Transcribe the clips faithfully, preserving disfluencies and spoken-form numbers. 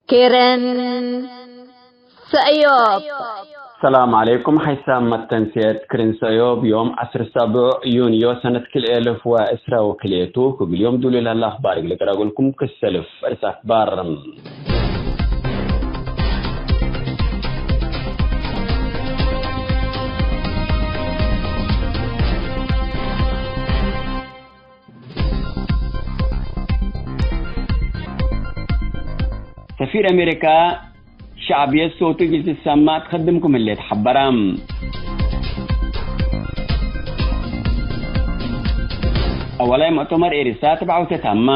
ክርን ሰእዮብ። ሰላም ዐለይኩም። ሐይሳም መተንስየት ክርን ሰእዮብ ዮም ዐስር ሰብዕ ዩንዮ ሰነት ክልኤ እልፍ ወዕስራ ወክልኤቱ። እግል ዮም ዱል ለህለ አኽባር እግል እቅረአልኩም ክሰልፍ እርስ አክባር። ሰፊር አሜሪካ ሸዕብየት ሶቱ እግል ትሰማዕ ትከድም ክም ህሌት ሐበረ። አወላይ ሙእተመር ኤሪሳት ብዐውተ ታመ።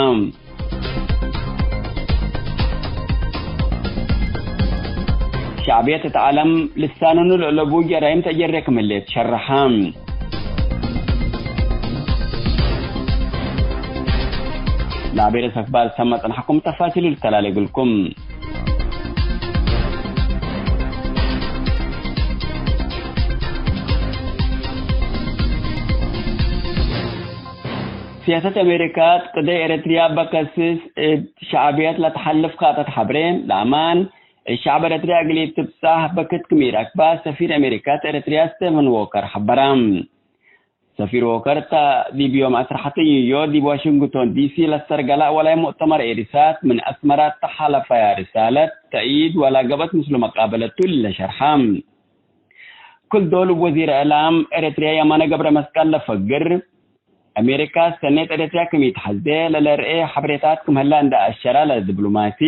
ሸዕብየት እት ዐለም ልሳንኑ ለእለቡ ጀራይም ተጀሬ ክም ህሌት ሸረሐ። ለአቤ ርእስ አክባር ሰመ ጸንሐኩም ተፋሲሉ ልተላሌ እግልኩም። ሲያሰት አሜሪካ እት ቅደይ ኤረትርያ በከስስ እት ሸዕብየት ለተሐልፍ ካጠት ሐብሬ ለአማን እት ሸዕብ ኤረትርያ እግል ኢትብጻሕ በክት ክም ኢረክባ ሰፊር አሜሪካ እት ኤረትርያ ስቴፈን ዎከር ሐበረ። ሰፊር ዎከር እተ ዲብ ዮም ዐስር ሐተ ዩንዮ ዲብ ዋሽንግቶን ዲሲ ለስተርገለ አወላይ ሙእተመር ኤሪሳት ምን አስመራ እተሓለፈያ ርሳለት ተእይድ ወላ ገብአት ምስሉ መቃበለቱ እሊ ለሸርሐ። ክል ዶል እብ ወዚር እዕላም ኤረትርያ የማነ ገብረመስቀል ለፈግር፣ አሜሪካ ሰኔት ኤረትርያ ክም ኢትሐዜ ለለርኤ ሐብሬታት ክም ህለ እንደ አሸራ ለዲብሎማሲ፣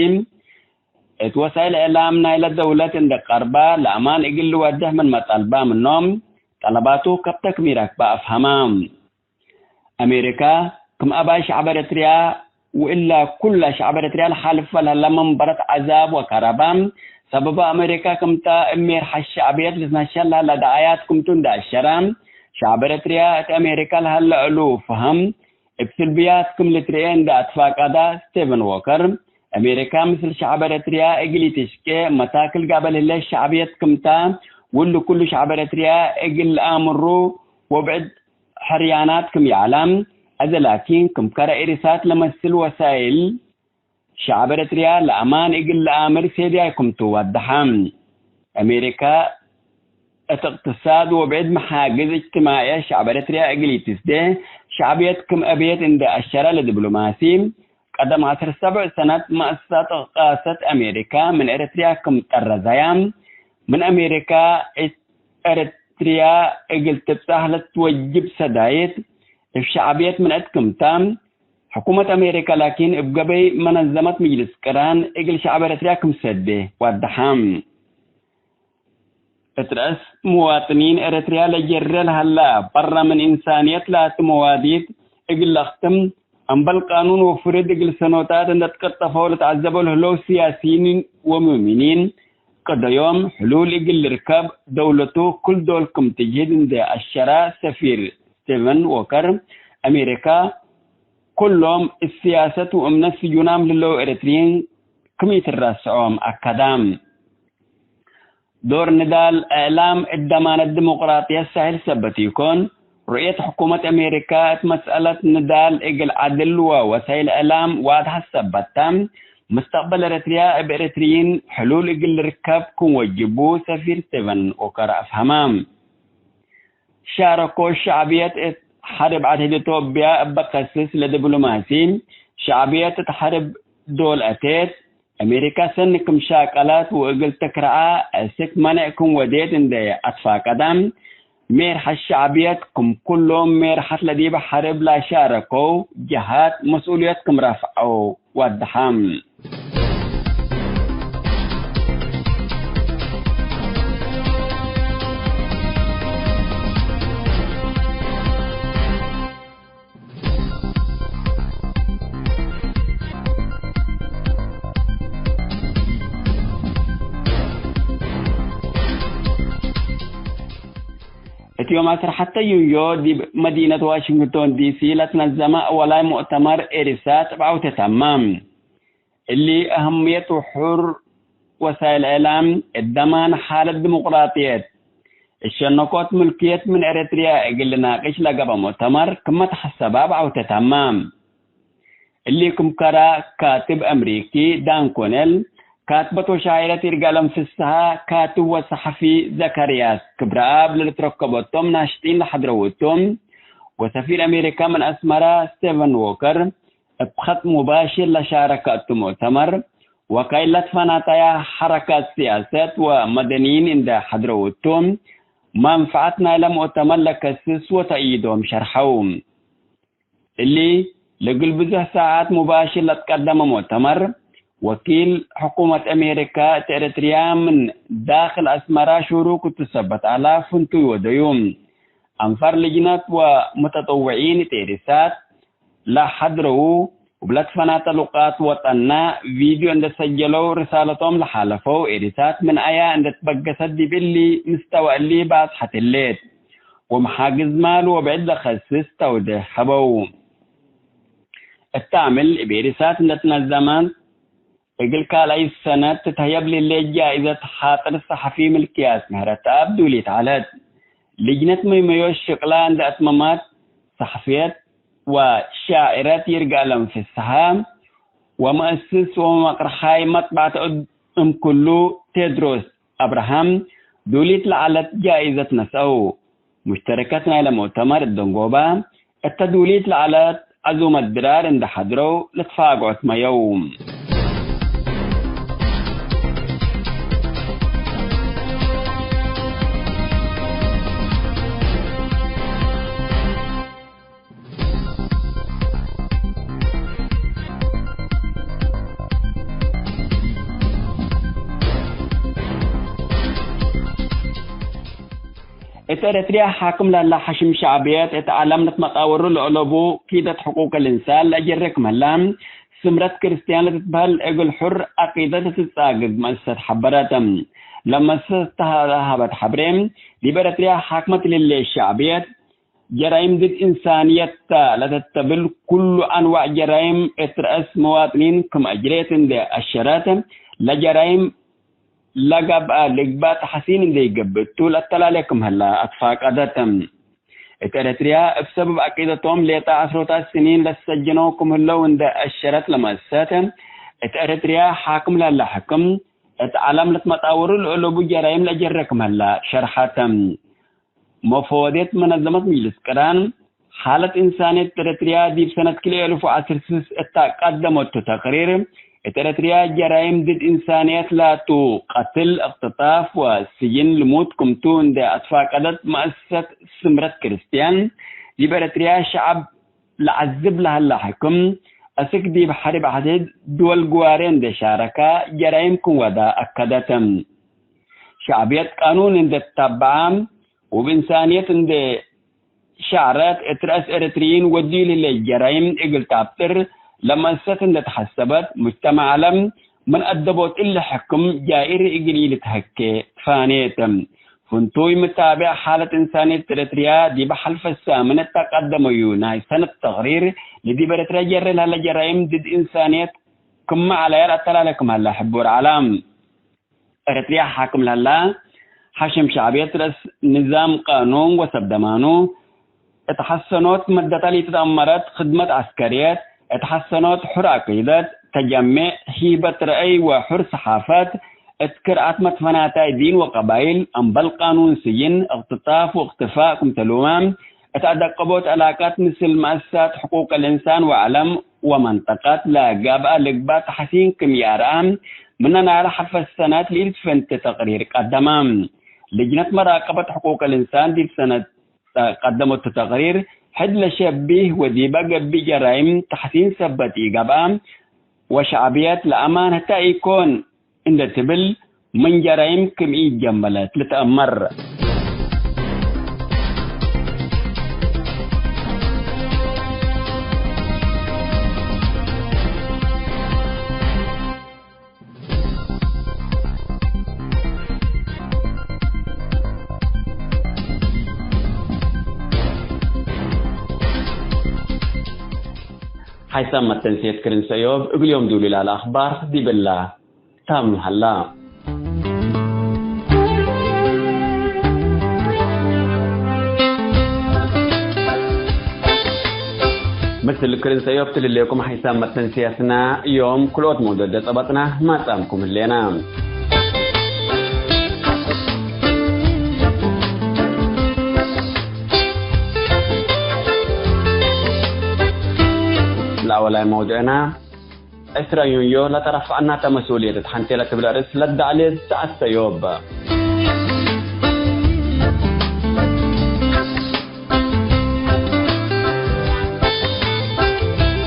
እት ወሳይል እዕላም ናይለ ደውለት እንደ ቀርባ ለአማን እግል ልወድሕ ምን መጠልባ ምኖም፣ ጠለባቱ ከብተ ክም ኢረክበ አፍሀመ። አሜሪካ፣ ክም አባይ ሸዕብ ኤረትርያ ወእላ ኩለ ሸዕብ ኤረትርያ ለሓልፈ ለህለ መንበረት ዐዛብ ወከረበ፣ ሰበበ አሜሪካ ክምተ እብ ሜርሐ ሸዕብየት ልትነሸር ለህለ ደዓያት ክምቱ እንደ አሸረ፣ ሸዕብ ኤረትርያ እት አሜሪካ ለሀለ እሉ ፈሀም እብ ስልብያት ክም ልትርኤ እንደ አትፋቀደ ስቴቨን ዎከር፣ አሜሪካ ምስል ሸዕብ ኤረትርያ እግል ኢትሽቄ፣ መታክል ጋበል ህለ ሸዕብየት ክምተ፣ ወእሉ ኩሉ ሸዕብ ኤረትርያ እግል ለአምሩ ወብዕድ ሕርያናት ክም ይዐለ፣ አዜ ላኪን ክም ከረ ኤሪሳት ለመስል ወሳይል ሸዕብ ኤረትርያ ለአማን እግል ለአምር ሴድያይ ክምቱ ወደሐ። አሜሪካ እት እቅትሳድ ወብዕድ መሓግዝ እጅትማዕየት ሸዕብ ኤረትርያ እግል ኢትስዴ፣ ሸዕብየት ክም አብየት እንደ አሸረ ለዲብሎማሲ፣ ቀደም ዐስር ሰብዕ ሰነት መአሰሳት እቃሰት አሜሪካ ምን ኤረትርያ ክም ጠረዘያ፣ ምን አሜሪካ እት ኤረትርያ እግል ትብጻሕ ለትወጅብ ሰዳይት እብ ሸዕብየት ምን እት ክምታ፣ ሕኩመት አሜሪካ ላኪን እብ ገበይ መነዘመት ምጅልስ ቅራን እግል ሸዕብ ኤረትርያ ክም ሰዴ ወደሐ። እት ረአስ ሙዋጥኒን ኤረትርያ ለጀረ ለሀላ በረ ምን ኢንሳንየት ላቲ መዋዲት እግል ለክትም፣ አምበል ቃኑን ወፍርድ እግል ሰኖታት እንደ ትቀጠፈው ለተዐዘበው ለህለው ስያሲይን ወሙእሚኒን፣ ቅደዮም ሕሉል እግል ልርከብ፣ ደውለቱ ክል ዶል ክም ትጅህድ እንደ አሸረ ሰፊር ስቴቨን ዎከር፣ አሜሪካ፣ ኩሎም እብ ስያሰት ወእምነት ስጁናም ለህለው ኤረትርዪን ክም ኢትረስዖም አከደ። ዶር ንዳል እዕላም እት ደማነት ዲሞቅራጥየት ሳህል ሰበት ኢኮን፣ ሩእየት ሕኩመት አሜሪካ እት መስአለት ንዳል እግል ዐድል ወወሳይል እዕላም ዋድሐት ሰበት ተ፣ ሙስተቅበል ኤረትርያ እብ ኤረትርዪን ሕሉል እግል ልርከብ ክም ወጅቡ ሰፊር ስቴቨን ዎከር አፍሀመ። ሻረኮ ሸዕብየት እት ሐርብ ዐድ ሕድ ኢትዮጵያ እበ ከስስ ለዲብሎማሲ፣ ሸዕብየት እት ሐርብ ዶል አቴት፣ አሜሪካ ሰኒ ክም ሻቀለት ወእግል ትክረዐ እስክ መኔዕ ክም ወዴት እንዴ አትፋቀደ፣ ሜርሐት ሸዕብየት ክም ኩሎም ሜርሐት ለዲበ ሐርብ ለሻረከው ጀሃት መስኡልየት ክም ረፍዐው ወደሐ። እት ዮም ዐስር ሐተ ዩንዮ ዲብ መዲነት ዋሽንግቶን ዲሲ ለትነዘመ አወላይ ሙእተመር ኤሪሳት እብ ዐውቴ ተመ። እሊ አህምየት ወሑር ወሳይል እዕላም እት ደማን ሓለት ዲሞቅራጥየት እት ሸነኮት ሙልክየት ምን ኤረትርያ እግል ልናቅሽ ለገብአ ሙእተመር ክመ ተሐሰበ እብ ዐውቴ ተመ። እሊ ክም ከረ ካትብ አምሪኪ ዳን ኮኔል፣ ካትበት ወሻዒረት ይርጋለም ፍስሃ፣ ካትብ ወሰሐፊ ዘካርያስ ክብረኣብ ለልትረከቦቶም ናሽጢን ለሐድረው እቶም፣ ወሰፊር አሜሪካ ምን አስመራ ስቴቨን ዎከር፣ እብ ኸጥ ሙባሽር ለሻረከ እቱ ሙእተመር፣ ወካይል ለትፈናተያ ሐረካት ሲያሰት ወመደንይን እንደ ሐድረው እቱ፣ መንፈዐት ናይለ ሙእተመር ለከስስ ወተእይዶም ሸርሐው። እሊ ለእግል ብዙሕ ሳዐት ሙባሽር ለትቀደመ ሙእተመር፣ ወኪል ሕኩመት አሜሪካ እት ኤረትርያ ምን ዳክል አስመራ ሹሩክ እቱ ሰበት አላፍ ፍንቱይ ወደዩ። አንፋር ልጅነት ወሙተጠውዒን እት ኤሪሳት ለሐድረዉ፣ እብ ለትፈናተ ሉቃት ወጠና ቪድዮ እንደ ሰጀለው፣ ርሳለቶም ለሓለፈው ኤሪሳት ምን አያ እንደ ትበገሰት ዲብ እሊ ምስተወ እሊ ባጽሐት ህሌት። ወመሓግዝ ማል ወብዕድ ለከስስ ተውድህ ሀበው። እት አምል እብ ኤሪሳት እንደ ትነዘመት፣ እግል ካልኣይት ሰነት ትትሀየብ ለህሌት ጃኢዘት ሐጥር ሰሐፊ ምልክያስ ምህረተኣብ ዱሊት ዐለት። ልጅነት መይመዮት ሽቅላ እንደ አትመማት፣ ሰሐፍየት ወሻዕረት ይርጋለም ፍስሐ ወመአስስ ወመቅርሓይ መጥበዕት እም ክሉ ቴድሮስ አብርሃም ዱሊት ለዐለት ጃኢዘት ነስአው። ሙሽተረከት ናይለ ሙእተመር እት ደንጎባ እተ ዱሊት ለዐለት ዐዙመት ድራር እንደ ሐድረው ለትፋግዖ ትመየው። እት ኤረትርያ ሓክም ለህላ ሐሽም ሸዕብየት እት ዐለም ለትመቃወሩ ለአለቡ ኪደት ሕቁቅ ልእንሳን ለአጀሬ ክም ህላ፣ ስምረት ክርስትያን ለትትበህል እግል ሑር ዐቂደት ለትትጻግግ መአሰሰት ሐበረት። ለመአሰሰት ሀበት ሐብሬ፣ ዲብ ኤረትርያ ሓክመት ለህሌት ሸዕብየት፣ ጀራይም ድድ እንሳንየት ተ ለተተብል ኩሉ አንዋዕ ጀራይም እት ረአስ መዋጥኒን ክም አጅሬት እንዴ አሸረት፣ ለጀራይም ለገብአ ልግባእ ተሐሲን እንዴ ኢገብእ ቱ ለአተላሌ ክም ህላ አትፋቀደት። እት ኤረትርያ እብ ሰበብ ዐቂደቶም ሌጠ ዐስሮታት ስኒን ለትሰጀነው ክም ህለው እንዴ አሸረት ለመአሰሰት፣ እት ኤረትርያ ሓክም ለህለ ሕክም እት ዐለም ለትመጣወሩ ለአለቡ ጀራይም ለአጀሬ ክም ህላ ሸርሐት። መፈወዴት መነዘመት ምጅልስ ቅራን፣ ሓለት እንሳንየት እት ኤረትርያ ዲብ ሰነት ክልኤ አልፍ ወዐስር ስስ እታ ቀደመቱ ተቅሪር፣ እት ኤረትርያ ጀራይም ድድ እንሳንየት ላቱ ቀትል፣ እቅትጣፍ ወስጅን ልሙት ክምቱ እንዴ አትፋቀደት መአሰሰት ስምረት ክርስትያን፣ ዲብ ኤረትርያ ሸዐብ ለዐዝብ ለሀላ ሕክም፣ አስክ ዲብ ሐርብ ዐድድ ድወል ግዋሬ እንዴ ሻረካ ጀራይም ክም ወዳ አከደት። ሸዕብየት ቃኑን እንዴ ትታበዐ፣ ወእብ እንሳንየት እንዴ ሸዕረት እት ረአስ ኤረትርዪን ወድዩ ለህሌት ጀራይም እግል ተአብጥር ለመአሰሰት እንዴ ተሐሰበት፣ ሙጅተመዕ ዐለም ምን አደቦት እሊ ሕክም ጃኢር እግል ኢልትሀኬ ትፋኔት። ፍንቱይ ምታብዕ ሓለት እንሳንየት እት ኤረትርያ ዲብ ሐልፈ ሳምን እተ ቀደመዩ ናይ ሰነት ተቅሪር፣ ለዲብ ኤረትርያ ጀሬ ለህለ ጀራይም ድድ እንሳንየት ክመ ዐለየ ለአተላሌ ክም ሀለ ሕቡር ዐለ። ኤረትርያ ሓክም ለህላ ሐሽም ሸዕብየት ረአስ ንዛም ቃኑን ወሰብ ደማኑ፣ እት ሐሰኖት መደተ ለኢትደአመረት ክድመት ዐስከርየት፣ እት ሐሰኖት ሑር ዐቂደት፣ ተጀሜዕ፣ ሂበት ረአይ ወሑር ሰሓፈት፣ እት ክርአት መትፈናታይ ዲን ወቀባይል፣ አምበል ቃኑን ስጅን፣ እቅትጣፍ ወእክትፋእ ክምተሉመ፣ እት አደቀቦት ዕላቀት ምስል መአሰሳት ሕቁቅ ልእንሳን ወዐለም ወመንጠቀት ለገብአ ልግባእ ተሐሲን ክም ይአርአ፣ ምነ ናይለ ሐልፈ ሰነት ለኢልትፈንተ ተቅሪር ቀደመ። ልጅነት መራቀበት ሕቁቅ ልእንሳን ዲብ ሰነት ቀደመቱ ተቅሪር፣ ሕድ ለሸቢህ ወዲበ ገብእ ጀራይም ተሕሲን ሰበት ኢገብአ፣ ወሸዕብየት ለአማን ህተ ኢኮን እንዴ ትብል፣ ምን ጀራይም ክም ኢጀመለት ልትአመር። ሓይሳም መተንሴት ክርን ሰእዮብ እግል ዮም ዱሊ ላለ አኽባር ዲብላ ታምም ሀላ። ምስል ክርን ሰዮብ ትልሌኩም ሓይሳም መተንስያትና ዮም ክልኦት መውደደ ጸበጥና ማጻምኩም ህሌና። ለአወላይ መውድዕና፣ ዕስረ ዩንዮ ለተረፈዐናተ መስኡልየት እት ሐንቴ ለትብል አርእስ ለዳዕሌ ዘዐት ሰዮብ።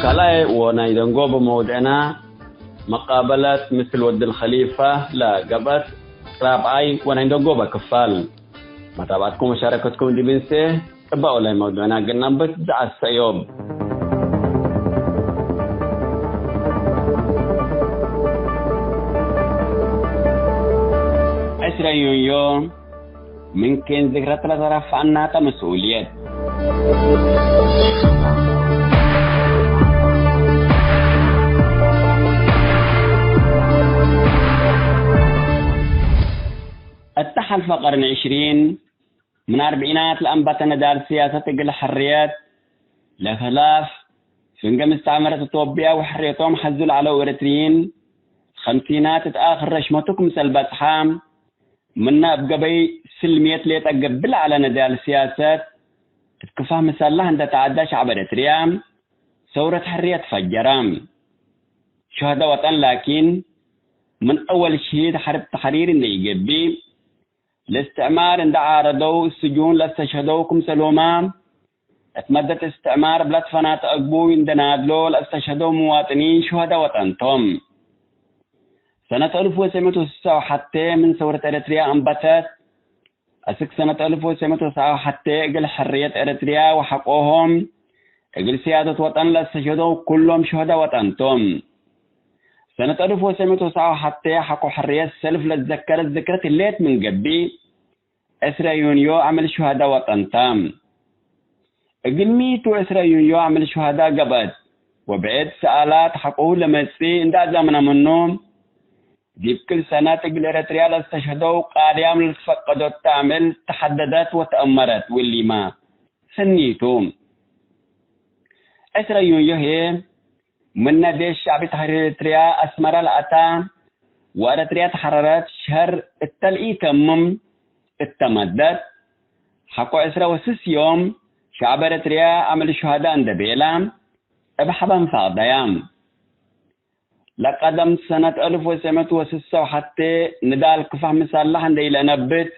ካልኣይ ወናይ ደንጎበ መውድዕና፣ መቃበለት ምስል ወድ ልኸሊፈ ለገብአት ራብዓይ ወናይ ደንጎበ ክፋል። መታብዐትኩም ወሻረከትኩም ዲብ እንሴ፣ እበ ኦላይ መውዱዕና ግናም ብትዘዐት ሰእዮብ። ዕስረ ዩንዮ፣ ምን ኬን ዝክረት ለተረፈዐናተ መስኡልየት። እተ ሐልፈ ቀርን ዕሽሪን፣ ምን አርብዒናት ለአንበተ ነዳል ስያሰት እግል ሕርየት ለክላፍ፣ ፍንገ ምስተዕመረት እቶብያ ወሕርየቶም ሐዙ ለዐለው ኤረትርዪን፣ ኸምሲናት እት አክር ረሽመቱ ክምሰል በጽሐ፣ ምነ እብ ገበይ ስልምየት ሌጠ ገብእ ለዐለ ነዳል ስያሰት፣ እት ክፋህ ምሰላህ እንደ ተዐዳ ሸዕብ ኤረትርያ፣ ሰውረት ሕርየት ፈጀረ። ሹሀደ ወጠን ላኪን፣ ምን አወል ሽሂድ ሐርብ ተሕሪር እንደ ኢገብእ፣ ለእስትዕማር እንደ ዓረደው፣ ስጁን ለአስተሽሀደው ክምሰልሁመ፣ እት መደት እስትዕማር እብ ለትፈናተ አግቡይ እንደ ናድሎ ለአስተሽሀደው ምዋጥኒን ሹሀደ ወጠን ቶም። ሰነት አልፍ ወትሰዕ ምእት ወስሳ ወሐቴ ምን ሰውረት ኤረትርያ አንበተት፣ አስክ ሰነት አልፍ ወትሰዕ ምእት ወሰብዓ ወሐቴ እግል ሕርየት ኤረትርያ ወሐቆሆም እግል ስያደት ወጠን ለአስተሽሀደው ኩሎም ሹሀደ ወጠን ቶም። ሰነት አልፍ ወትሰዕ ምእት ወሰብዓ ወሐቴ ሐቆ ሕርየት ሰልፍ ለትዘከረት ዝክረት ህሌት ምን ገብእ፣ ዕስረ ዩንዮ አምዕል ሹሀደ ወጠን ተ። እግል ሚ ቱ ዕስረ ዩንዮ አምዕል ሹሀደ ገብአት? ወብዕድ ሰኣላት ሐቆሁ ለመጽእ እንደ አዛምነ ምኑ፣ ዲብ ክል ሰነት እግል ኤረትርያ ለአስተሽሀደው ቃድያም ለልትፈቀዶ እተ አምዕል ተሐደደት ወተአመረት። ወእሊመ ሰኒ ቱ። ዕስረ ዩንዮ ህዬ፣ ምነ ዴሽ ሸዕቢ ተሕሪር ኤረትርያ አስመረ ለአታ ወኤረትርያ ተሐረረት ሸህር እተ ለኢተምም እተ መደት፣ ሐቆ ዕስረ ወስስ ዮም ሸዕብ ኤረትርያ አምዕል ሹሀደ እንደ ቤለ እብ ሐበን ፋቅደያ። ለቀደም ሰነት አልፍ ወትሰዕ ምእት ወስሳ ወሐቴ ንዳል ክፋህ ምሰላሕ እንደ ኢለነብት፣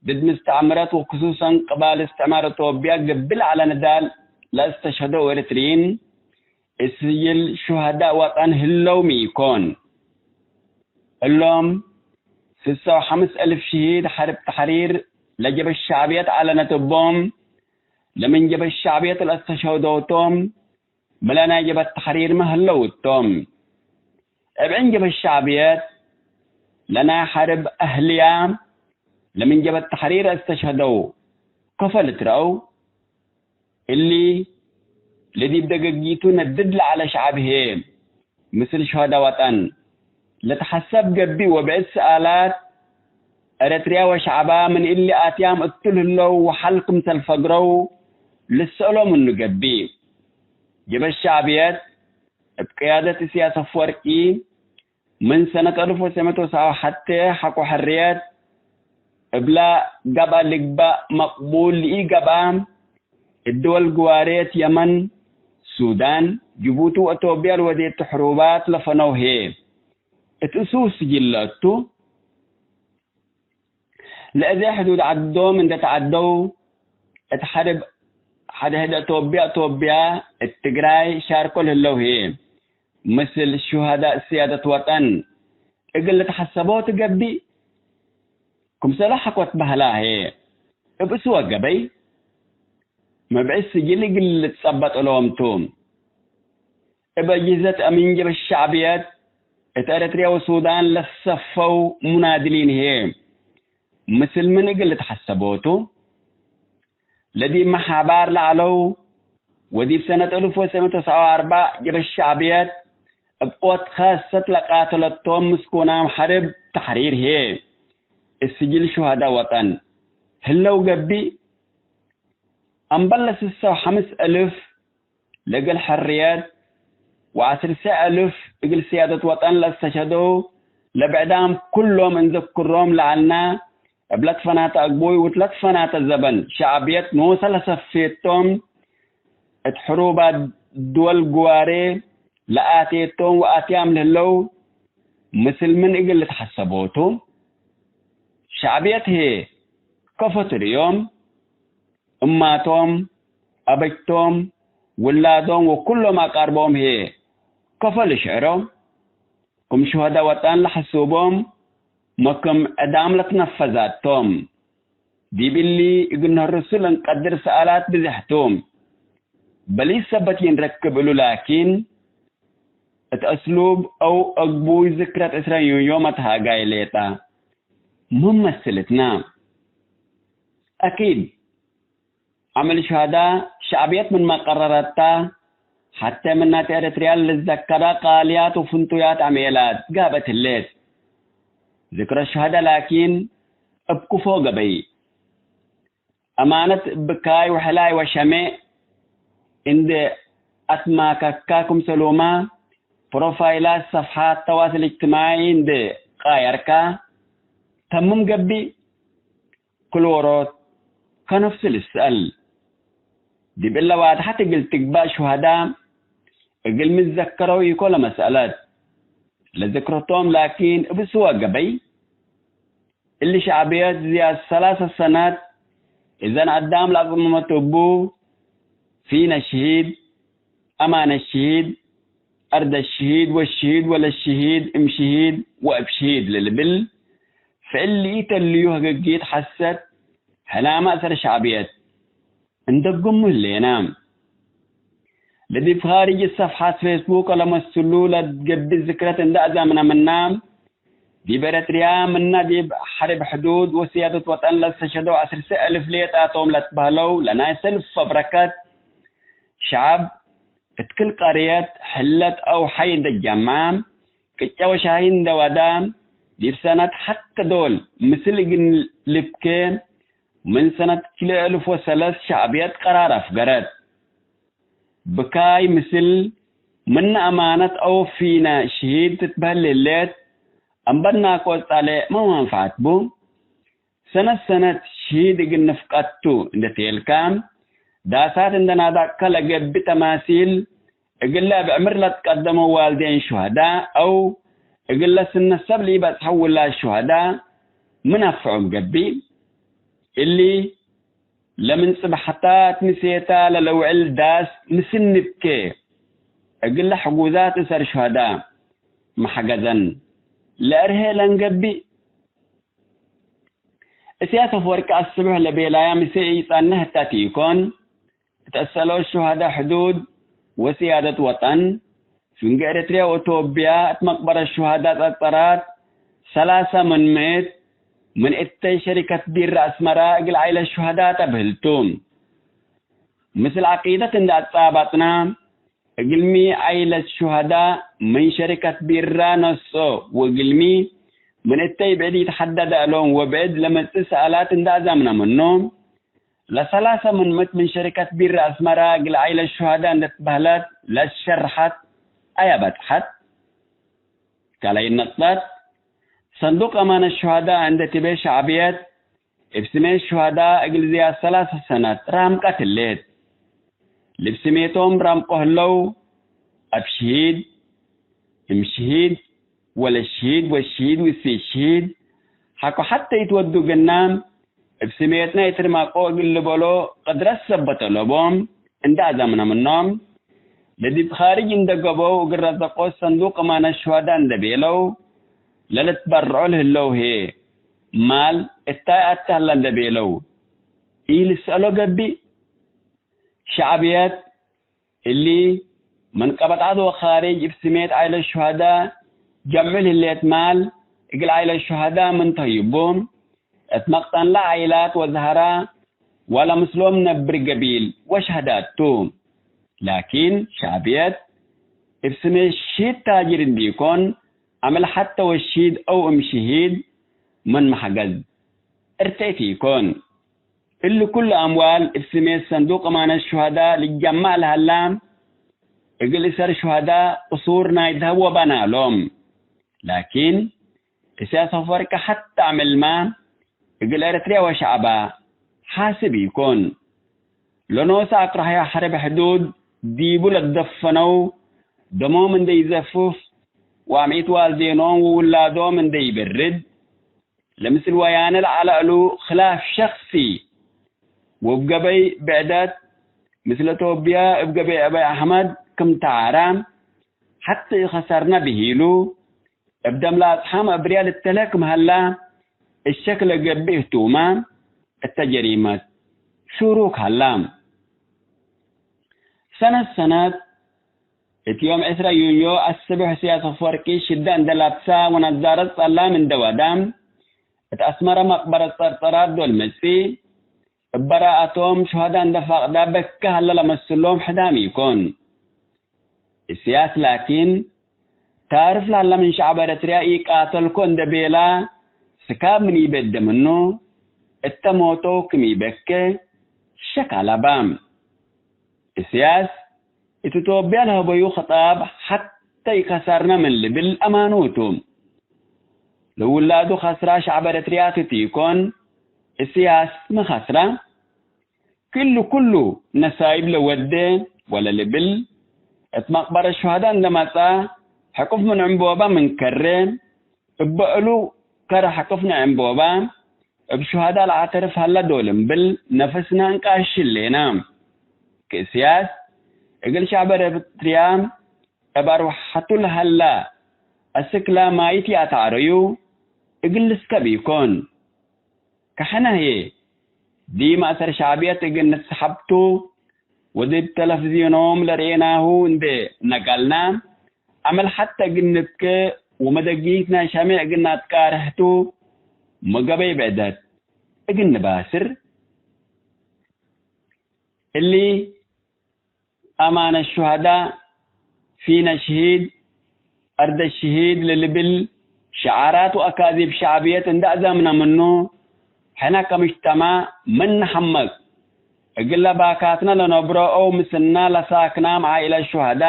ድድ ምስተዕምረት ወክሱሰን ቅባል እስትዕማር እቶብያ ገብእ ለዐለ ንዳል ለአስተሽሀደው ኤረትርዪን፣ እት ስጅል ሹሀዳእ ወጠን ህለው ሚ ኢኮን። እሎም ስሳ ወሐምስ አልፍ ሽሂድ ሐርብ ተሕሪር ለጀበት ሸዕብየት ዐለነት እቦም፣ ለምን ጀበት ሸዕብየት ለአስተሽሀደው ቶም፣ ሚ ለናይ ጀበት ተሕሪርመ ህለው እቶም። እብ ዕን ጀበት ሸዕብየት ለናይ ሐርብ አህልያ ለምን ጀበት ተሕሪር አስተሽሀደው ከፎ ልትረአው። እሊ ለዲብ ደገጊቱ ነድድ ለዐለ ሸዐብ ህዬ፣ ምስል ሹሀደ ወጠን ልትሐሰብ ገብእ ወብዕድ ሰኣላት፣ ኤረትርያ ወሸዐባ ምን እሊ አትያም እቱ ለህለው ወሐል ክምሰል ፈግረው ልሰአሎ ምኑ ገብእ። ጀበት ሸዕብየት እብ ቅያደት እስያስ አፍወርቂ፣ ምን ሰነት አልፍ ወትሰዕ ምእት ወሰብዓ ወሐቴ ሐቆ ሕርየት እብላ ገብአ ልግበእ መቅቡል ለኢገብአ፣ እት ድወል ግዋሬት የመን፣ ሱዳን፣ ጅቡቲ ወአቶብያ ለወዴቱ ሕሩባት ለፈነው ህዬ፣ እት እሱስ ጅለ እቱ። ለአዜ ሕዱድ ዐዶም እንዴ ተዐደው፣ እት ሐርብ ሐድሕድ አቶብያ፣ አቶብያ እት ትግራይ ሻርኮ ለህለው ህዬ፣ ምስል ሹሀዳእ ስያደት ወጠን እግል ልትሐሰቦ ትገብእ። ክምሰለ ሐቆ ትበህላ ህዬ፣ እብ እስወ ገበይ መብዕድ ስጅል እግል ልትጸበጥ እሎም ቱ። እብ አጅህዘት አሚን ጀበት ሸዕብየት እት ኤረትርያ ወሱዳን ለሰፈው ሙናድሊን ህዬ፣ ምስል ምን እግል ልትሐሰቦ ቱ። ለዲብ መሓባር ለዐለው ወዲብ ሰነት አልፍ ወትሰዕ ምእት ወሰብዓ ወአርበዕ ጀበት ሸዕብየት እብ ኦት ካሰት ለቃተለቶም ምስኩናም ሐርብ ተሕሪር ህዬ፣ እት ስጅል ሹሀዳእ ወጠን ህለው ገብእ። አምበል ለስሳ ወሐምስ አልፍ ለእግል ሕርየት ወዐስር ሰዕ አልፍ እግል ስያደት ወጠን ለአስተሸደው ለብዕዳም ኩሎም እንዘክሮም ለዐልና፣ እብ ለትፈናተ አግቡይ ወእት ለትፈናተ ዘበን ሸዕብየት ኖሰ ለሰፌቶም፣ እት ሕሩባት ድወል ግዋሬ ለአቴቶም ወአትያም ለህለው ምስል ምን እግል ልትሐሰቦቱ። ሸዕብየት ህዬ ከፎ ትርእዮም? እማቶም፣ አበጅቶም፣ ውላዶም ወኩሎም አቃርቦም ህዬ ከፎ ልሽዕሮ? ክም ሹሀዳ ወጠን ለሐሱቦም፣ መክም ዕዳም ለትነፈዛቶም። ዲብ እሊ እግል ነህርሱ ለእንቀድር ሰኣላት ብዝሕ ቱ። በሊስ ሰበት ይንረክብ እሉ ላኪን፣ እት አስሉብ አው አግቡይ ዝክረት ዕስረን ዮም አትሃጋይ ሌጠ። ምን መስልትና? አኪድ፣ ዐመል ሹሀዳ ሸዕብየት ምንመ ቀረረታ፣ ሐቴ ምናተ ኤረትርያ ልትዘከራ ቃልያት ወፍንቱያት ዐሜላት ጋብአት ህሌት። ዝክረት ሹሀዳ ላኪን እብ ክፎ ገበይ። አማነት ብካይ ወሕላይ ወሸሜዕ እንዴ አትማከካ ክምሰሉመ፣ ፕሮፋይላት ሰፍሓት ተዋስል እጅትማዒ እንዴ ቃየርካ፣ ተምም ገብእ። ክል ዎሮት ከነፍሱ ልትሰአል። ዲብ እለ ዋድሐት እግል ትግባእ ሹሀዳ እግል ምትዘከረው ኢኮ ለመስአለት። ለዝክረቶም ላኪን እብ ስወ ገበይ። እሊ ሸዕብየት ዝያድ ሰላሰ ሰነት እዘን አዳም ለአጽመመት እቡ፣ ፊነ ሽሂድ፣ አማነ ሽሂድ፣ አርደ ሽሂድ ወሽሂድ ወለ ሽሂድ እም ሽሂድ ወእብ ሽሂድ ለልብል ፍዕል ለኢተልዩ ህግጊት ሐሰት ሕነ መእሰር ሸዕብየት እንደግሙ ህሌነ። ለዲብ ኻርጅ ሰፍሓት ፌስቡክ ወለመስሉ ለትገብእ ዝክረት እንደ አዛምነ ምና፣ ዲብ ኤረትርያ ምና ዲብ ሐርብ ሕዱድ ወስያደት ወጠን ለአስተሸደው ዐስር ሰዕ እልፍ ሌጣቶም ለትበህለው ለናይ ሰልፍ ፈብረከት ሸዐብ እት ክል ቀርየት፣ ሕለት አው ሐይ እንደ ጀምዐ፣ ቅጨ ወሻሂ እንደ ወዳ፣ ዲብ ሰነት ሐቴ ዶል ምስል እግል ልብኬ፣ ምን ሰነት ክልኤ እልፍ ወሰለስ ሸዕብየት ቀራር አፍገረት። ብካይ ምስል ምነ አማነት አው ፊነ ሽሂድ ትትበህል ህሌት፣ አምበል ናቆ ጻሌ ማ መንፈዐት ቡ? ሰነት ሰነት ሽሂድ እግል ንፍቀት ቱ እንዴ ቴልካ፣ ዳሳት እንዴ ናዳቅከ ለገብእ ተማሲል፣ እግለ እብ ዕምር ለትቀደመው ዋልዴን ሹሀዳ አው እግለ ስነ ሰብ ለኢበጽሐው ውላድ ሹሀዳ ምን አፍዖም ገብእ? እሊ ለምን ጽብሐታት ምሴታ ለለውዕል ዳስ ምስል ንብኬ፣ እግለ ሕጉዛት እሰር ሹሀዳ መሐገዘን ለእርሄ ለንገብእ? እስያስ አፈወርቂ አስብሕ ለቤላያ ምሴ ኢጸንሕ እተ ቲኮን፣ እት አሰሎ ሹሀዳ ሕዱድ ወስያደት ወጠን፣ ፍንጌ ኤረትርያ ወኢትዮጵያ እት መቅበረት ሹሀዳ ጸጸራት፣ ሰላሰ ምን ምእት ምን እተይ ሸሪከት ቢራ አስመራ እግል ዓይለት ሹሀዳ ተብህል ቱ። ምስል ዐቂደት እንዴ አጻበጥና፣ እግልሚ ዓይለት ሹሀዳ ምን ሸሪከት ቢራ ነስኦ ወእግልሚ ምን እተይ ብዕድ ኢተሐደደ እሎም ወብዕድ ለመጽእ ሰኣላት እንዴ አዛምነ ምኑ፣ ለሰላሰ ምን ምእት ምን ሸሪከት ቢራ አስመራ እግል ዓይለት ሹሀዳ እንዴ ትበህለት ለትሸርሐት አያ በጽሐት? ካልኣይ ነቅጠት፣ ሰንዱቅ አማነት ሹሀዳ እንዴ ትቤ ሸዕብየት፣ እብ ስሜት ሹሀዳ እግል ዝያድ ሰላሰ ሰነት ራምቀት ህሌት። ልብ ስሜቶም ራምቆ ህለው፣ አብ ሽሂድ፣ እም ሽሂድ፣ ወለ ሽሂድ ወሽሂድ ውስቴ ሽሂድ፣ ሐቆ ሐቴ ኢትወዱ ግና፣ እብ ስሜትና ኢትርማቆ እግል ልበሎ ቅድረት ሰበት አለቦም። እንደ አዛምነ ምኖም፣ ለዲብ ኻርጅ እንደ ገብአው እግል ረዘቆት ሰንዱቅ አማነት ሹሀዳ እንደ ቤለው፣ ለልትበርዖ ለህለው ህዬ፣ ማል እታይ አተ ሀለ እንደ ቤለው፣ ኢልስአሎ ገብእ? ሸዕብየት እሊ፣ ምን ቀበት ዐድ ወኻርጅ እብ ስሜት ዓይለት ሹሀዳ ጀምዑ ለህሌት ማል፣ እግል ዓይለት ሹሀዳ ምን ተህይቡ፣ እት መቅጠንለ ዓይላት ወዘሀራ ወለ ምስሎም ነብር ገቢል ወሸህዳት ቱ። ላኪን፣ ሸዕብየት እብ ስሜት ሺድ ታጅር እንዲኮን፣ አምዕል ሐተ ወሺድ አው እም ሽሂድ ምን መሐገዝ እርትዕት ኢኮን። እሊ ኩሉ አምዋል እብ ስሜት ሰንዱቅ አማነት ሹሀዳ ልጀመዕ ለሀላ፣ እግል እሰር ሹሀዳእ ቅሱር ናይ ደሀብ ወበናሎም። ላኪን፣ እስያስ አፈወርቂ ሐቴ አምዕልመ እግል ኤረትርያ ወሸዐባ ሓስብ ኢኮን። ለኖሰ አቅረሐዮ ሐርብ ሕዱድ ዲቡ ለትደፈነው ደሞም እንዴ ኢዘፍፍ ወአምዒት ዋልዴኖም ወውላዶም እንዴ ኢበርድ፣ ለምስል ወያነ ለዐለ እሉ ክላፍ ሸክሲ ወእብ ገበይ ብዕደት፣ ምስለ ቶብየ እብ ገበይ አበይ አሕመድ ክም ተዓረ፣ ሐቴ ኢከሰርነ ብሂሉ፣ እብ ደም ለአጽሓም አብርያ ልተልሀ ክም ሀላ፣ እሸክ ለገብእ ህቱመ እተ ጀሪመት ሹሩክ ሀላ። ሰነት ሰነት፣ እት ዮም ዕስረ ዩንዮ አስብሕ እስያስ አፈወርቂ ሽደ እንዴ ለብሰ ወነዛረት ጸላም እንዴ ወደ፣ እት አስመረ መቅበረት ጸርጸራት ዶል መጽእ፣ እብ በራአቶም ሹሀዳ እንዴ ፋቅደ በከ ሀለ ለመስሎም ሕዳም ኢኮን። እስያስ ላኪን፣ ታርፍ ለሀለ ምን ሸዐብ ኤረትርያ ኢቃተልኮ እንዴ ቤላ፣ ስካብ ምን ኢበዴ ምኑ፣ እተ ሞተው ክም ኢበኬ ሸክ አለበ። እስያስ፣ እት ቶብያ ለሀበዩ ክጣብ ሐቴ ኢከሰርነ ምን ልብል አማኑ ቱ። ለውላዱ ከስራ ሸዐብ ኤረትርያ ቱ ቲኮን፣ እስያስ ሚ ከስራ? ክሉ ክሉ ነሳይብ ለወዴ ወለልብል፣ እት መቅበረት ሹሀዳ እንዴ መጽአ፣ ሕቁፍ ምን ዕንቦባ ምን ከሬ፣ እበ እሉ ከረ ሕቁፍ ንዕንቦባ፣ እብ ሹሀዳ ለአተርፍ ሀለ ዶል እምብል ነፍስነ እንቃሽሌነ። ከእስያስ፣ እግል ሸዐብ ኤረትርያ እብ አርወሐቱ ለሀላ አስክላ ማይት ይአትዐረዩ፣ እግል ልስከብ ኢኮን። ከሐነ ህዬ፣ ዲብ መእሰር ሸዕብየት እግል ንትሰሐብ ቱ፣ ወዲብ ተለፍዝዮኖም ለርኤናሁ እንዴ ነቀልና፣ አመል ሐቴ እግል ንብኬ ወመደጊትነ ሸሜዕ እግል ናትቃርሕ ቱ፣ ሚ ገበይ ብዕደት እግል ንባስር? እሊ አማነ ሹሀዳ፣ ፊነ ሽሂድ፣ አርደ ሽሂድ ለልብል ሸዓራት ወአካዚብ ሸዕብየት እንዴ አዘምነ ምኑ፣ ሕነ ከሙጅተማዕ ምን ነሐመቅ እግለ ባካትነ ለነብሮ አው ምስልነ ለሳክናም ዓኢለት ሹሀዳ፣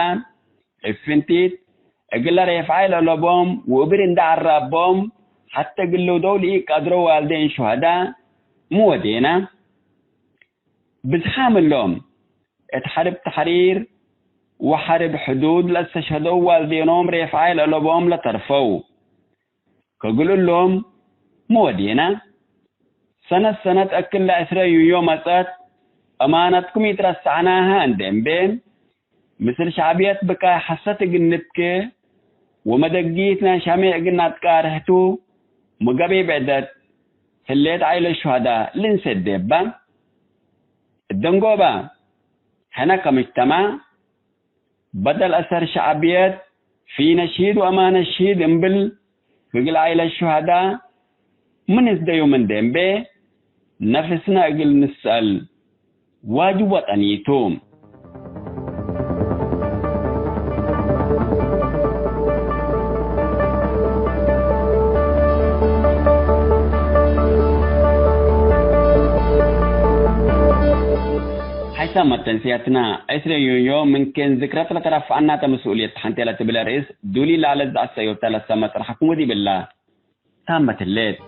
እብ ፍንቲት እግለ ሬፍዓይ ለአለቦም ወእብር እንዴ ዐራቦም፣ ሐቴ እግል ልውደው ለኢቀድሮ ዋልዴን ሹሀዳ ሚ ወዴነ? ብዝሓም እሎም፣ እት ሐርብ ተሕሪር ወሐርብ ሕዱድ ለእስተሸህደው ዋልዴኖም ሬፍዓይ ለአለቦም ለተርፈው። ከእግል እሎም ሚ ወዴነ? ሰነት ሰነት እክል ለዕስረ ዩዮ መጸት፣ አማነትኩም ኢትረሰዕናሀ እንዴ እምቤ፣ ምስል ሸዕብየት ብካይ ሐሰት እግል ንብኬ ወመደጊትነ ሸሜዕ እግል ናትቃርሕ ቱ፣ ሚ ገበይ ብዕደት ህሌት ዓኢለት ሹሀዳ ልንሰዴ እበ? እት ደንጎበ፣ ሕነ ከሙጅተማዕ፣ በደል አሰር ሸዕብየት ፊነ ሽሂድ ወአማነ ሽሂድ እምብል እግል ዓኢለት ሹሀዳ ሚ ንዝደዩ ምን ደንቤ ነፍስነ እግል ንስአል ዋጅብ ወጠኒ ቱ። ሐይሳም መተንስያትና ዕስረ ዩንዮ ምን ኬን ዝክረት ለተረፈዐናተ መስኡልየት ሐንቴ ለትብል ርእስ ዱሊ ለዐለት ዘአሰዮብተ ለሰመ ጸርሐኩም ወዲብላ። ታመት ህሌት።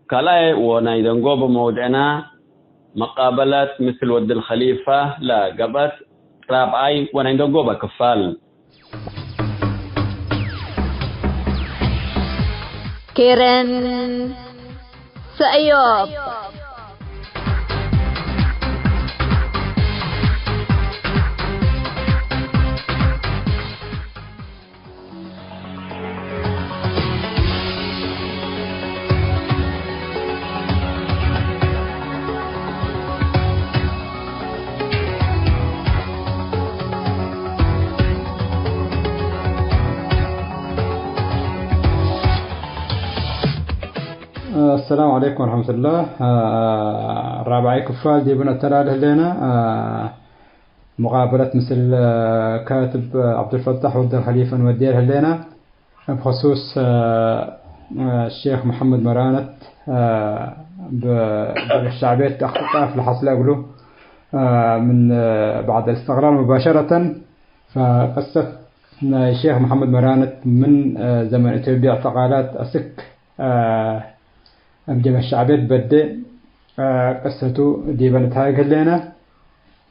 ካልኣይ ወናይ ደንጎበ መውድዕና፣ መቃበለት ምስል ወድ አልኸሊፈ ለገብአት ራብዓይ ወናይ ደንጎበ ክፋል። ኬረን ሰእዮብ። السلام عليكم ورحمة الله. አ፣ ራብዓይ ክፋል ዲብን አተላል ህሌነ። አ፣ ሙቃበለት ምስል፣ አ፣ ካትብ ዐብዱልፈታሕ ወልደ ከሊፈ ንወዴ ህሌነ። እብ ክሱስ፣ አ፣ አ፣ ሼክ መሐመድ መራነት፣ አ፣ ብ-፣ ብሸዕብየት እክትጣፍ ለሐስለ እግሉ፣ አ፣ ምን፣ አ፣ ባዕድ እስትቅላል ሙባሸረተን፣ ፈቅሰት ናይ ሼክ መሐመድ መራነት ምን፣ አ፣ ዘመን ኢትዮጵያ እዕትቃላት አስክ፣ አ፣ እብ ጀብሀት ሸዕብየት በዴ፣ አ፣ ቅሰቱ ዲበ ንትሃግ ህሌነ።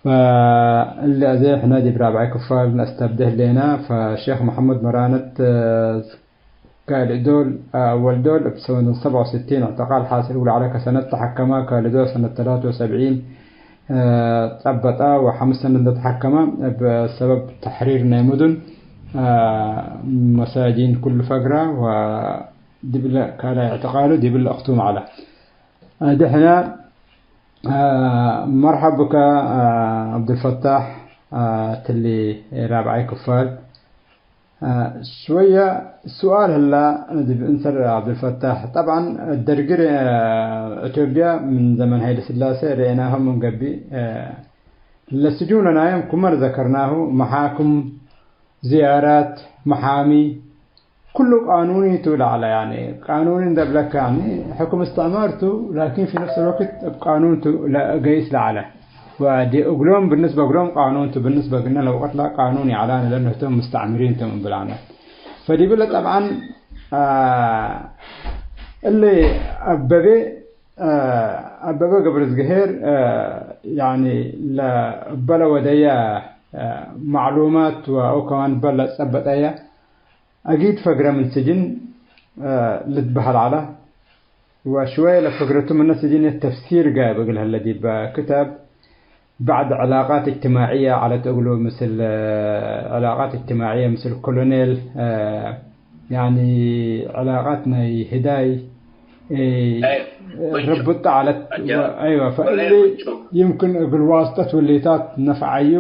ፈእሊ አዜ ሕነ ዲብ ራብዓይ ክፋል ነአስተብዴ ህሌነ። ፈሼክ መሐሙድ መራነት፣ አ፣ ካልእ ዶል፣ አ፣ አወል ዶል እብ ሰነት ሰብዐ ወስቲን እዕትቃል ሓስል እግሉ ዐለ። ከሰነት ተሐከመ። ካልእ ዶል ሰነት ተላተ ወሰብዒን፣ አ፣ ጸበጠ ወሐምስ ሰነት እንደ ተሐከመ እብ ሰበብ ተሕሪር ናይ ሙዱን፣ አ፣ መሳጂን ኩሉ ፈግረ ወ ዲብለ ካልኣይ እዕትቃሉ ዲብለ አክቱም ዐለ። አ፣ ድሕነ፣ አ፣ መርሐብ ብከ፣ አ፣ ዐብዱልፈታሕ፣ አ፣ ትሊ ራብዓይ ክፋል። አ፣ ሽወየ ሱኣል ህላ ዲብ እንሰር ዐብዱልፈታሕ። ጠብዓን ደርጊ፣ አ፣ ኢትዮጵያ ምን ዘመን ሀይለ ስላሴ ረኤናሆም እንገብእ፣ አ፣ ለስጁን ለናዮም ክመ ዘከርናሁ መሓክም፣ ዝያራት፣ መሓሚ፣ ኩሉ ቃኑኒ ቱ ለዐለ። ያኒ ቃኑኒ እንደ ብለከ፣ ያኒ ሕክም እስትዕማር ቱ፣ ላኪን ፊ ነፍስ አልወቅት እብ ቃኑን ቱ ለገይስ ለዐለ። ወዲ እግሎም ብንስበ እግሎም ቃኑን ቱ፣ ብንስበ ግነ ለወቅት ላ ቃኑን ይዐላነ፣ ለእነ ህቶም ሙስተዕምሪን ቶም እብላነ። ፈዲብለ ጠብዓን፣ አ፣ እሊ አበቤ፣ አ፣ አበበ ገብረዝግሄር፣ አ፣ ያኒ ለበለ ወደየ፣ አ፣ ማዕሉማት ወአው ከማን በለ ጸበጠየ፣ አጊድ ፈግረ ምን ስጅን፣ አ፣ ልትበሀል ዐለ። ወሽወየ ለፈግረቱ ምነ ስጅን ተፍሲር ጋይብ እግል ህለ ዲበ ክታብ ባዕድ ዕላቃት እጅትማዕየ ዐለት እግሉ፣ ምስል ዕላቃት እጅትማዕየ ምስል ኮሎኔል፣ አ፣ ያኒ ዕላቃት ናይ ህዳይ፣ አ፣ አይ፣ ወንጩ። ርብጥ ዐለት። አያ፣ ወ-፣ አይወ፣ ፈእሊ ወላይ ወንጩ። ይምክን እግል ዋስጠት ወሌታት ነፍዓዩ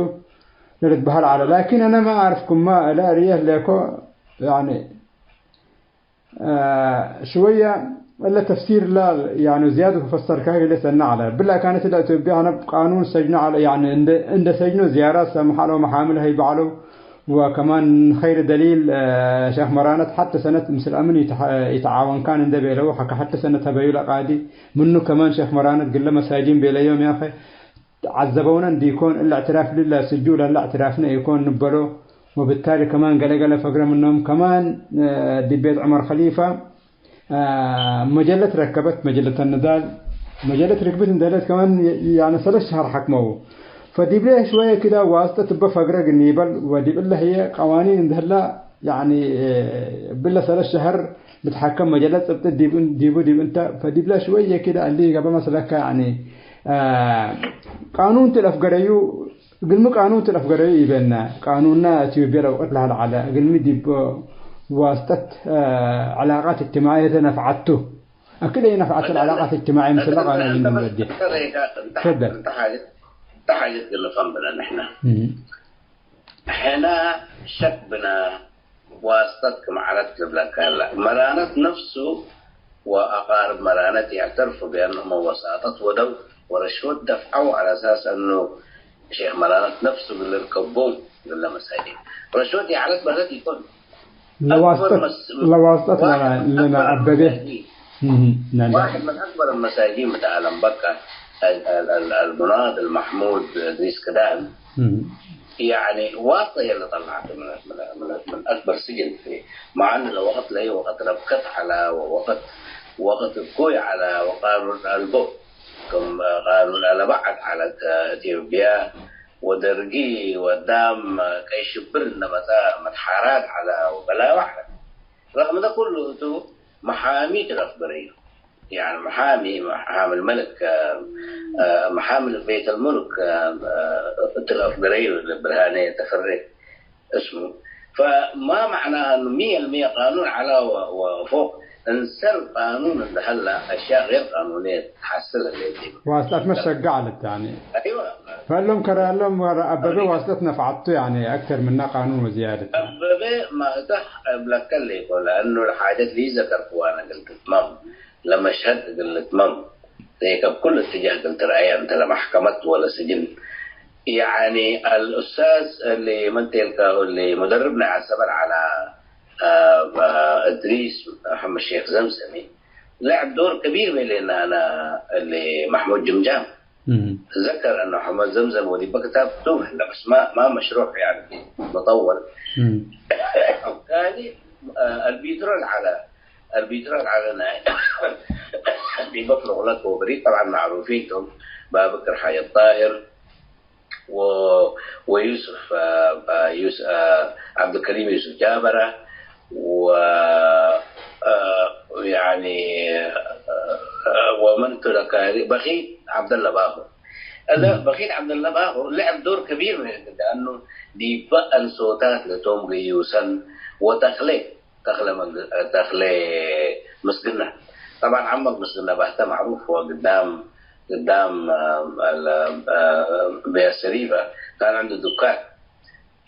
ለልትበሀል ዐለ። ላኪን አነ ማ አርፍኩማ እለ አርየህ ሌኮ፣ ያኒ አ፣ ሽወየ እለ ተፍሲር ለ፣ ያኒ ዝያድ ፈሰርካህ እግለ ሰኒ ዐለ። ብላ ካነት እለ ኢትዮጵያ አነ ቃኑን ሰጅኖ ዐለ፣ ያኒ እንደ፣ እንደ ሰጅኖ ዝያራት ሰምሕ ዐለው፣ መሓምል ሀይብ ዐለው፣ ወከማን ኸይር ደሊል፣ አ፣ ሼክ መራነት ሐተ ሰነት ምስል አምን ይትሐ-፣ ይትዓወን ካን እንደ ቤለው፣ ሐከ ሐተ ሰነት ሀበዩ ለቃዲ፣ ምኑ ከማን ሼክ መራነት ግለ መሳይዲን ቤለዮም ያኸ፣ ዐዘበውነ እንዲኮን፣ እለ እዕትራፍ ልለ ስጁ ለለ እዕትራፍነ ኢኮን ንበሎ። ወብታሊ ከማን ገሌ ገሌ ፈግረ ምኖም ከማን፣ አ፣ ዲብ ቤት ዑመር ከሊፈ፣ አ፣ መጀለት ረከበት፣ መጀለት ንዳል፣ መጀለት ርክብት እንደ ህለት ከማን፣ ያነ ሰለስ ሸሀር ሐክመው። ፈዲብለ ሽወየ ክዳ ዋስጠት እበ ፈግረ ግኒበል፣ ወዲብ እለ ህዬ ቀዋኒን እንደ ህላ ያኒ፣ እብለ ሰለስ ሸሀር ልትሐከም መጀለት ጽብጥት ዲብ፣ ዲቡ ዲብ እንተ፣ ፈዲብለ ሽወየ ክደ እሊ ገብአ መስለከ፣ ያኒ፣ አ፣ ቃኑን ቱ ለአፍገረዩ፣ እግልሚ ቃኑን ቱ ለአፍገረዩ ኢበነ፣ ቃኑንና ኢትዮጵያ ለወቅት ለሀለ ዐለ፣ እግልሚ ዲብ ዋስጠት፣ አ፣ ዕላቃት እጅትማዕየተ ነፍዐቱ። አክድ አይ ነፍዐት ዕላቃት እጅትማዕየ ምስለ ቃኑን እንወዴ። እንተ፣ እንተ፣ ተፈደል። እንተ ሓጀት፣ እንተ ሓጀት ግንፈም ብለን ንሕና። እም። ሕነ ሸክ ብነ ዋስጠት ክም ዐለት ልብለከ ህለ። መራነት ነፍሱ ወአቃርብ መራነት ይዕተርፉ ቢአንሁመ ወሳጠት ወደው ወረሽወት ደፍዐው ዐለ አሳስ አኑ ሼክ መራነት ነፍሱ እግል ልርከቦም እግለ መሳይዲን። ረሽወት ይዐለት ማለት ኢኮን። ለዋስጠት፣ አክበር መስ-፣ ለዋስጠት ዋሕድ ምን ለና አክበር አበቤ። መሳይዲን። እም፣ ናንዳ። ዋሕድ ምን አክበር መሳይዲን ብተ አለም በቃ አል-፣ አል-፣ አል-፣ አልሙናድል መሕሙድ እድሪስ ክዳን። እም። ያኒ ዋስጠ ህዬ ለጠልዐቱ ምን፣ ምን፣ ምን፣ ምን አክበር ስጅን ፊ መዓን ለወቅት ለህይ ወቅት ረብከት ዐለ ወወቅት፣ ወቅት እኩይ ዐለ ወቃኑን አልቦ ክም ቃኑን አለበዐድ ዐለት ኢትዮጵያ ወደርጊ ወዳም ቀይ ሽብር እነ መጸ መትሓራድ ዐለ ወበላዩ ዐለ። ረቅምተ ኩሉ እቱ መሓሚ ቱ ለአፍገረዩ። ያኒ መሓሚ፣ መሓሚ አልመልክ፣ አ፣ መሓሚ ቤት አልሙልክ፣ አ፣ እቱ ለአፍገረዩ ለብርሃኔ ተፈሬ እስሙ። ፈማ መዕናሃ እኑ ሚየ አልሚየ ቃኑን ዐላ ወ-፣ ወፎቅ እንሰር ቃኑን እንደ ሀላ አሽያእ ገይር ቃኑንየ ተሐስል ህሌት። ዋስጣት መሸገዕ ዐለት ያኒ። አይወ። ፈእሎም ከረ እሎም ወረ አበበ አብሪቀ። ዋስጠት ነፍዐቱ ያኒ አክተር ምነ ቃኑን ወዝያደት። አበበ ማእተሕ እብለከ ሌኮ ለአኑ ለሓጀት ሊዘከርክዋ ነግል ትትመም። ለመሽሀድ እግል ልትመም፣ ሬከብ ኩሉ እትጃህ እግል ትርአየ፣ እንተ ለመሕከመት ወለስጅን። ያኒ አልኡስታዝ እሊ ምን ቴልካሁ እሊ ሙደርብ ናይ አሰመር ዐላ፣ አ፣ እድሪስ መሐመድ ሼክ ዘምዘሚ ለዐብ ዶር ከቢር ቤሌና አነ እሊ መሕሙድ ጅምጃም። እም። እትዘከር እነ ሐመድ ዘምዘም ወዲበ ክታብ ክቱብ ህለ፣ በስ ማ፣ ማ መሽሩዕ ያኒ ሙጠወል። እም። ካሊ፣ አ፣ አልቢትሮል ዐለ፣ አልቢትሮል ዐለ ናይ ዲበ ፍሉቅለት ወበሪድ ጠብዓን ማዕሩፊን ቶም፣ ባብክር ሓየት ጣሂር ወ-፣ ወዩስፍ፣ አ፣ አ፣ ዩስ-፣ አ፣ ዐብዱልከሪም ዩስፍ ጃበረ ወ-፣ አ፣ ያኒ፣ አ፣ ወመን ቱ ለካሪ በኺት ዐብደለ ባሁ። እለ እም። በኺት ዐብደለ ባሁ ለዐብ ዶር ከቢር፣ ለአኑ ዲበ አንሶታት ለቶም ገዩሰን ወተክሌ ተክለ መንግ-፣ ተክለ ምስግና። ጠብዓን ዐመክ ምስግና ባህተ ማዕሩፍ ወግዳም፣ ግዳም፣ አ፣ አ፣ አ፣ ቤት ሰሪፈ ካን ዐንዱ ዱካን፣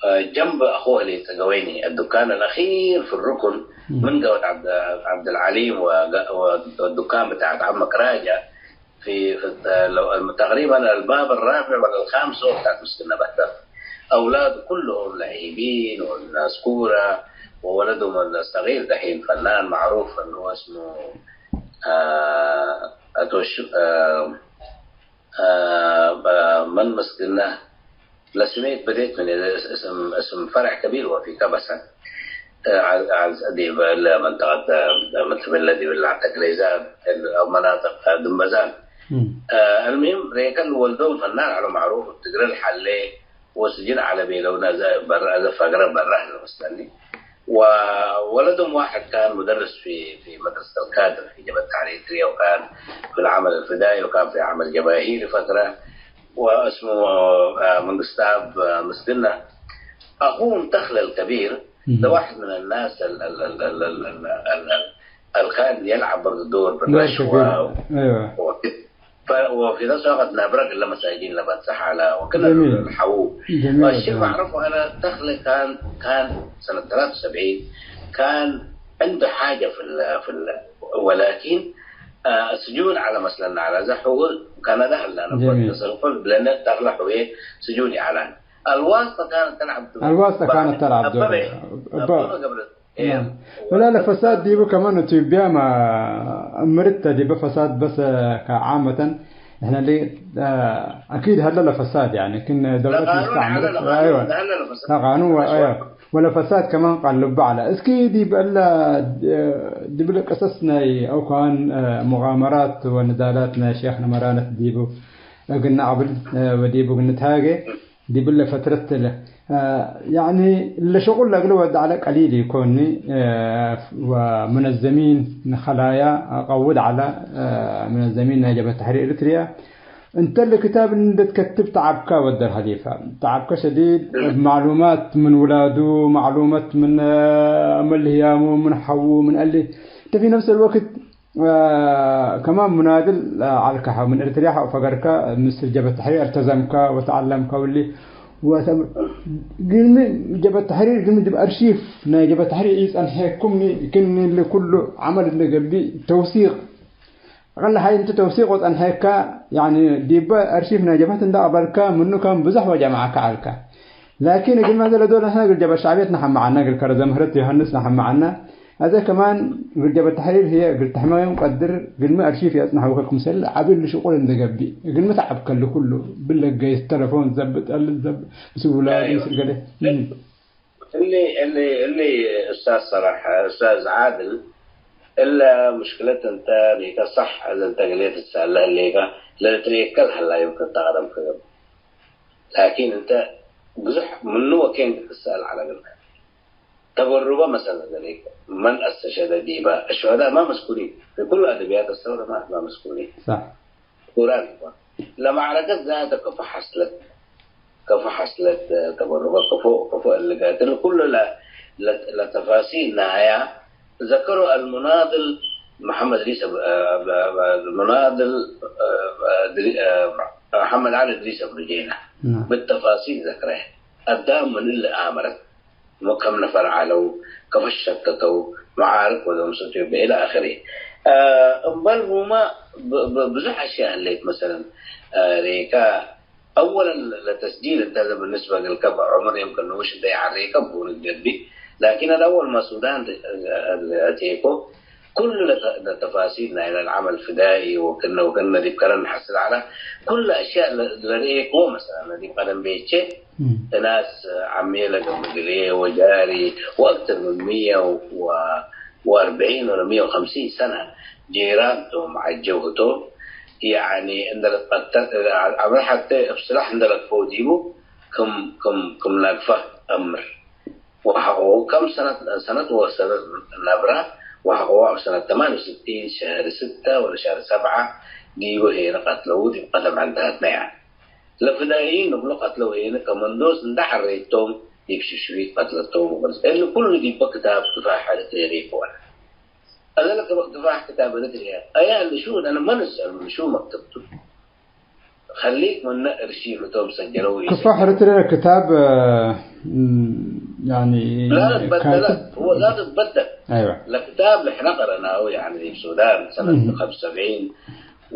አ፣ ጀንብ አኹሁ ለጸገወይኒ፣ الدكان الأخير في الركن، እም። ምን ገወት ዐብድ-፣ ዐብደልዓሊም ወገ-፣ ወ-፣ ወዱካን ብታዕት ዐመክ ራጃ። في، في الت-، لو الم-، تقريبًا الباب الرابع ولا الخامس هو بتاعت مسكن نباتات. أولاده كلهم لعيبين والناس كورة، وولدهم الصغير دحين فنان معروف اللي هو اسمه، آه، أتوش-، آه، آه، ب-، من مسكنه ለስሜት በዴት ምን እለ እስም፣ እስም ፈርዕ ከቢር ወፊ ከበሰን፣ እ፣ ዐል፣ ዐል ዲብ እለ መንጠቀት፣ እ፣ ምን ትብል ዲብ እለ ዐንተ ግሌዛን፣ እል አው መናጥቅ፣ እ፣ ድንበዛን። እም። እ፣ አልሙሂም ሬከ ለወልዶም ፈናን ዐለ ማዕሩፍ እብ ትግረ ለሐሌ ወስጅን ዐለ ቤለውነ፣ አዘ በረ፣ አዘ ፈግረ በረ ህለ መስለኒ። وولدهم واحد كان مدرس في، في مدرسة الكادر في جبهة تحرير إريتريا، وكان في العمل الفدائي، وكان في عمل جماهيري فترة، واسمه، آه، منقستاب، آه، مسقنة. أخوه تخل الكبير، مم. ده واحد من الناس ال-، ال-، ال-، ال-، ال-، ال-، ال-، ال-، كان يلعب برضه دور دور بالرشوة كبير. أيوة. و-، ف-، وفي نفس الوقت نابرة قال لما ساجين لبات سحالة وكل جميل. الحو. جميل. والشيء جميل. بعرفه أنا دخلي كان، كان سنة ثلاثة وسبعين كان عنده حاجة في ال-، في ال-، ولكن، آه، السجون على مثلًا على زحو كان ده اللي أنا جميل. كنت أصرفه لأن دخل حويه سجون إعلان. الواسطة كانت تلعب دور. الواسطة كانت تلعب دور. أبا-، أبا-، قبل نعم. ولا ለፈሳድ ዲቡ ከማን እቱ እቢያመ እምርተ ዲበ ፈሳድ በስ ከዓመተን ንሕነ ሊ፣ አ፣ አኪድ ሀለ ለፈሳድ፣ ያኒ፣ ክን ደውለት ለቃኑን መስተዕምረት፣ ሀለ ለቃኑን፣ አይወ፣ ሀለ ለፈሳድ። ለቃኑን ወ-፣ አይወ። ወለፈሳድ ከማን ቃል ልቡ ዐለ። እስኪ ዲብ እለ፣ ዲብ እለ ቅሰስ ናይ አውካን፣ አ፣ ሙቃመራት ወንዳላት ናይ ሼክ ነመራነት ዲቡ እግል ነአቅብል፣ አ፣ ወዲቡ እግል ንትሃጌ። ዲብለ ፈትረት ተ፣ አ፣ ያኒ ለሸቁል ለእግል ወድ ዐለ ቀሊል ኢኮኒ፣ አ፣ ወሙነዘሚን ንከላያ ቀውድ ዐለ፣ አ፣ ሙነዘሚን ናይ ጀብሀት ተሕሪር ኤሪትርያ። እንተ ለክታብ እንደ ትከትብ ተዓብካ ወደር ሀሊፈ። ተዓብከ ሸዲድ እብ ማዕሉማት ምን ውላዱ፣ ማዕሉማት ምን፣ አ፣ መልህያሙ፣ ምን ሐዉ፣ ምን እሊ። እንተ ፊ ነፍስ አልወቅት ከማን ሙናድል ዐልከ ሐው ምን ኤሪትርያ ሐው ፈገርከ፣ ምስል ጀብሀት ተሕሪር አልተዘምከ ወተዐለምከ ወሊ ወተ-፣ ግልሚ ጀብሀት ተሕሪር ግልሚ ዲብ አርሺፍ ናይ ጀብሀት ተሕሪር ኢጸንሐኩምኒ ክኒ እሊ ኩሉ ዐመል እንዴ ገብእ ተውሲቅ አቅለ ሐይ እንቱ ተውሲቅ ወጸንሐከ፣ ያኒ ዲበ አርሺፍ ናይ ጀብሀት እንዴ አቅበልከ ምኑ ከም ብዙሕ ወጀምዐከ ዐልከ። ላኪን እግልሚ አዜ ለዶል ንሕነ እግል ጀብሀት ሸዕብየት ነሐምዐነ፣ እግል ከረ ዘምህረት ዮሐንስ ነሐምዐነ። አዜ ከማን እግል ጀብሀት ተሕሪር ህዬ እግል ተሕመዮም ቀድር፣ እግልሚ አርሺፍ የአጽንሐውከ ክምሰል ዐቢ እሊ ሽቁል እንዴ ገብእ፣ እግልሚ ተዐብከ እሊ ኩሉ። ብለ ገይስ ተለፎን ዘብጥ፣ እሊ ዘብ-፣ ምስል ውላድ፣ አይወ። ምስል ገሌ። እም። እሊ፣ እሊ፣ እሊ ኡስታዝ ሰላሕ፣ ኡስታዝ ዓድል፣ እለ ሙሽክለት እንተ ኒተ ሰሕ፣ እለ እንተ ግሌ ትትሰአለ ህሌከ፣ ለልትርኤከ ለሀላ ዩምክን ተቀደም ከገብእ። ላኪን እንተ ብዙሕ ምኑ ወኬን ትትሰአል ዐለ እግልከ። ተበሩበ መሰለ ዘሌከ፣ መን አስተሸደ ዲበ፣ الشهداء ما مذكورين في كل أدبيات الثورة، ما، ما مذكورين። صح. ቁራን እኳ ለማዕረከት ዛተ ከፎ ሐስለት፣ ከፎ ሐስለት፣ ተበሩበ ከፎ፣ ከፎ እልጋትን ኩሉ ለ-፣ ለ-፣ ለተፋሲል ናያ ዘከሮ አልሙናድል መሐመድ እድሪስ አብ-፣ አብ-፣ አብ-፣ አልሙናድል፣ አ-፣ አድሪ-፣ አ-፣ መሐመድ ዐሊ እድሪስ አብዱ ጄና ናም። ብተፋሲል ዘክረ። አዳም ምን እሊ አመረት። ወከም ነፈር ዐለው፣ ከፎ ሸተተው፣ መዓርክ ወደምሰቱ ኢለ አክሪ። አ፣ እምበል ሁመ ብ-፣ ብ-፣ ብዙሕ አሽያእ ህሌት። መሰለን፣ አ፣ ሬካ አወለን ለተስጂል እንተ ብንስበ እግልከ በዕምር የምክን ንኡሽ እንተ ይዐሬከ ብሁን እግደቢ። ላኪን አልአወል ማ ሱዳን አቴኮ ኩሉ ለተ-፣ ለተፋሲል ናይ ለልዓመል ፍዳኢ ወክነ ወክነ ዲብ ከረን ነሐስል ዐለ። ኩሉ አሽያእ ለ-፣ ለርኤክዎ መሰለን ዲብ ቀደም ቤቼ እም። እናስ ዐሜ ለገብእ እግልዬ ወጃሪ ወአክተር ምን ምየ ወ-፣ ወአርበዒን ወለ ምየ ወከምሲን ሰነ ጄራን ቶም ዐጀው ህቶም። ያኒ እንደ ልትቀተል አምር ሐቴ እብ ስላሕ እንደ ለክፈው ዲቡ ክም፣ ክም፣ ክም ናግፋ አምር። ወሐቆ ከም ሰነት፣ ሰነት ወሰነት ነብረ ወሐቆ እብ ሰነት ተማንየ ወስቲን ሸህር ስተ ወለ ሸህር ሰብዐ ዲቡ ሄነ ቀትለው ዲብ ቀደም ዐንተሀትነ። ያኒ ለፍዳኢይን ንብሎ ቀትለው ሄነ ከመንዶስ እንደ ዐሬቶም ዲብ ሽሽቢት ቀትለቶም ወቅርስ። እሊ ኩሉ ዲበ ክታብ ክፋሕ ሕርት ሬኮ ወለ። አዘ ለክፋ-፣ ክፋሕ ክታብ እርትርየ አያ እሊ ሹ ለነ መን እስአሉ ሹ መክተብቱ። ከሊክ ምነ እርሺፍ እቶም ሰጀለው ክፋሕ እርትርየ ክታብ፣ እ፣ ያኒ ላ ልትበደለ፣ ካትብ ወላ ልትበደል። አይዋ። ለክታብ ንሕነ ቀረናሁ፣ ያኒ ዲብ ሱዳን ሰነት እህ። ኸምሰ ወሰብዒን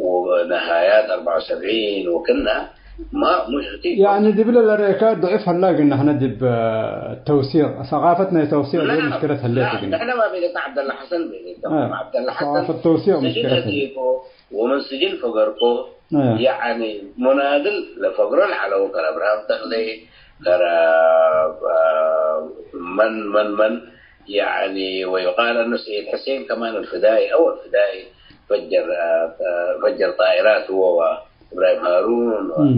ወነሃያት አርበዐ ወሰብዒን ወክና ማ ሙሽ እቲ ያኒ ዲብለ ለረኤከ ድዕፍ ሀላ ግን ንሕነ ዲብ ተውሲቅ፣ ሰቃፈት ናይ ተውሲቅ ዲብ ናም፣ ምሽክለት ህሌት ናም፣ ግን። ንሕነ ማ ቤለታ ዐብደላ ሐሰን ቤለታ። አ፣ ዐብደላ ሐሰን ሰቃፈት ተውሲቅ ስጅን ምሽክለት ህሌት። አቴኮ ወምን ስጅን ፈገርኮ። አ። ያኒ ሙናድል ለፈግሮ ለዐለው ከረ አብርሃም ተክሌ፣ ከረ፣ አ፣ መን፣ መን፣ መን፣ ያኒ ወዩቃል አኑ ሰይድ ሕሴን ከማን አልፍዳኢ አው አልፍዳኢ ፈጀር፣ አ፣ ፈጀር ጣኢራት ሁወ ወ-፣ እብራሂም ሃሩን፣ እም።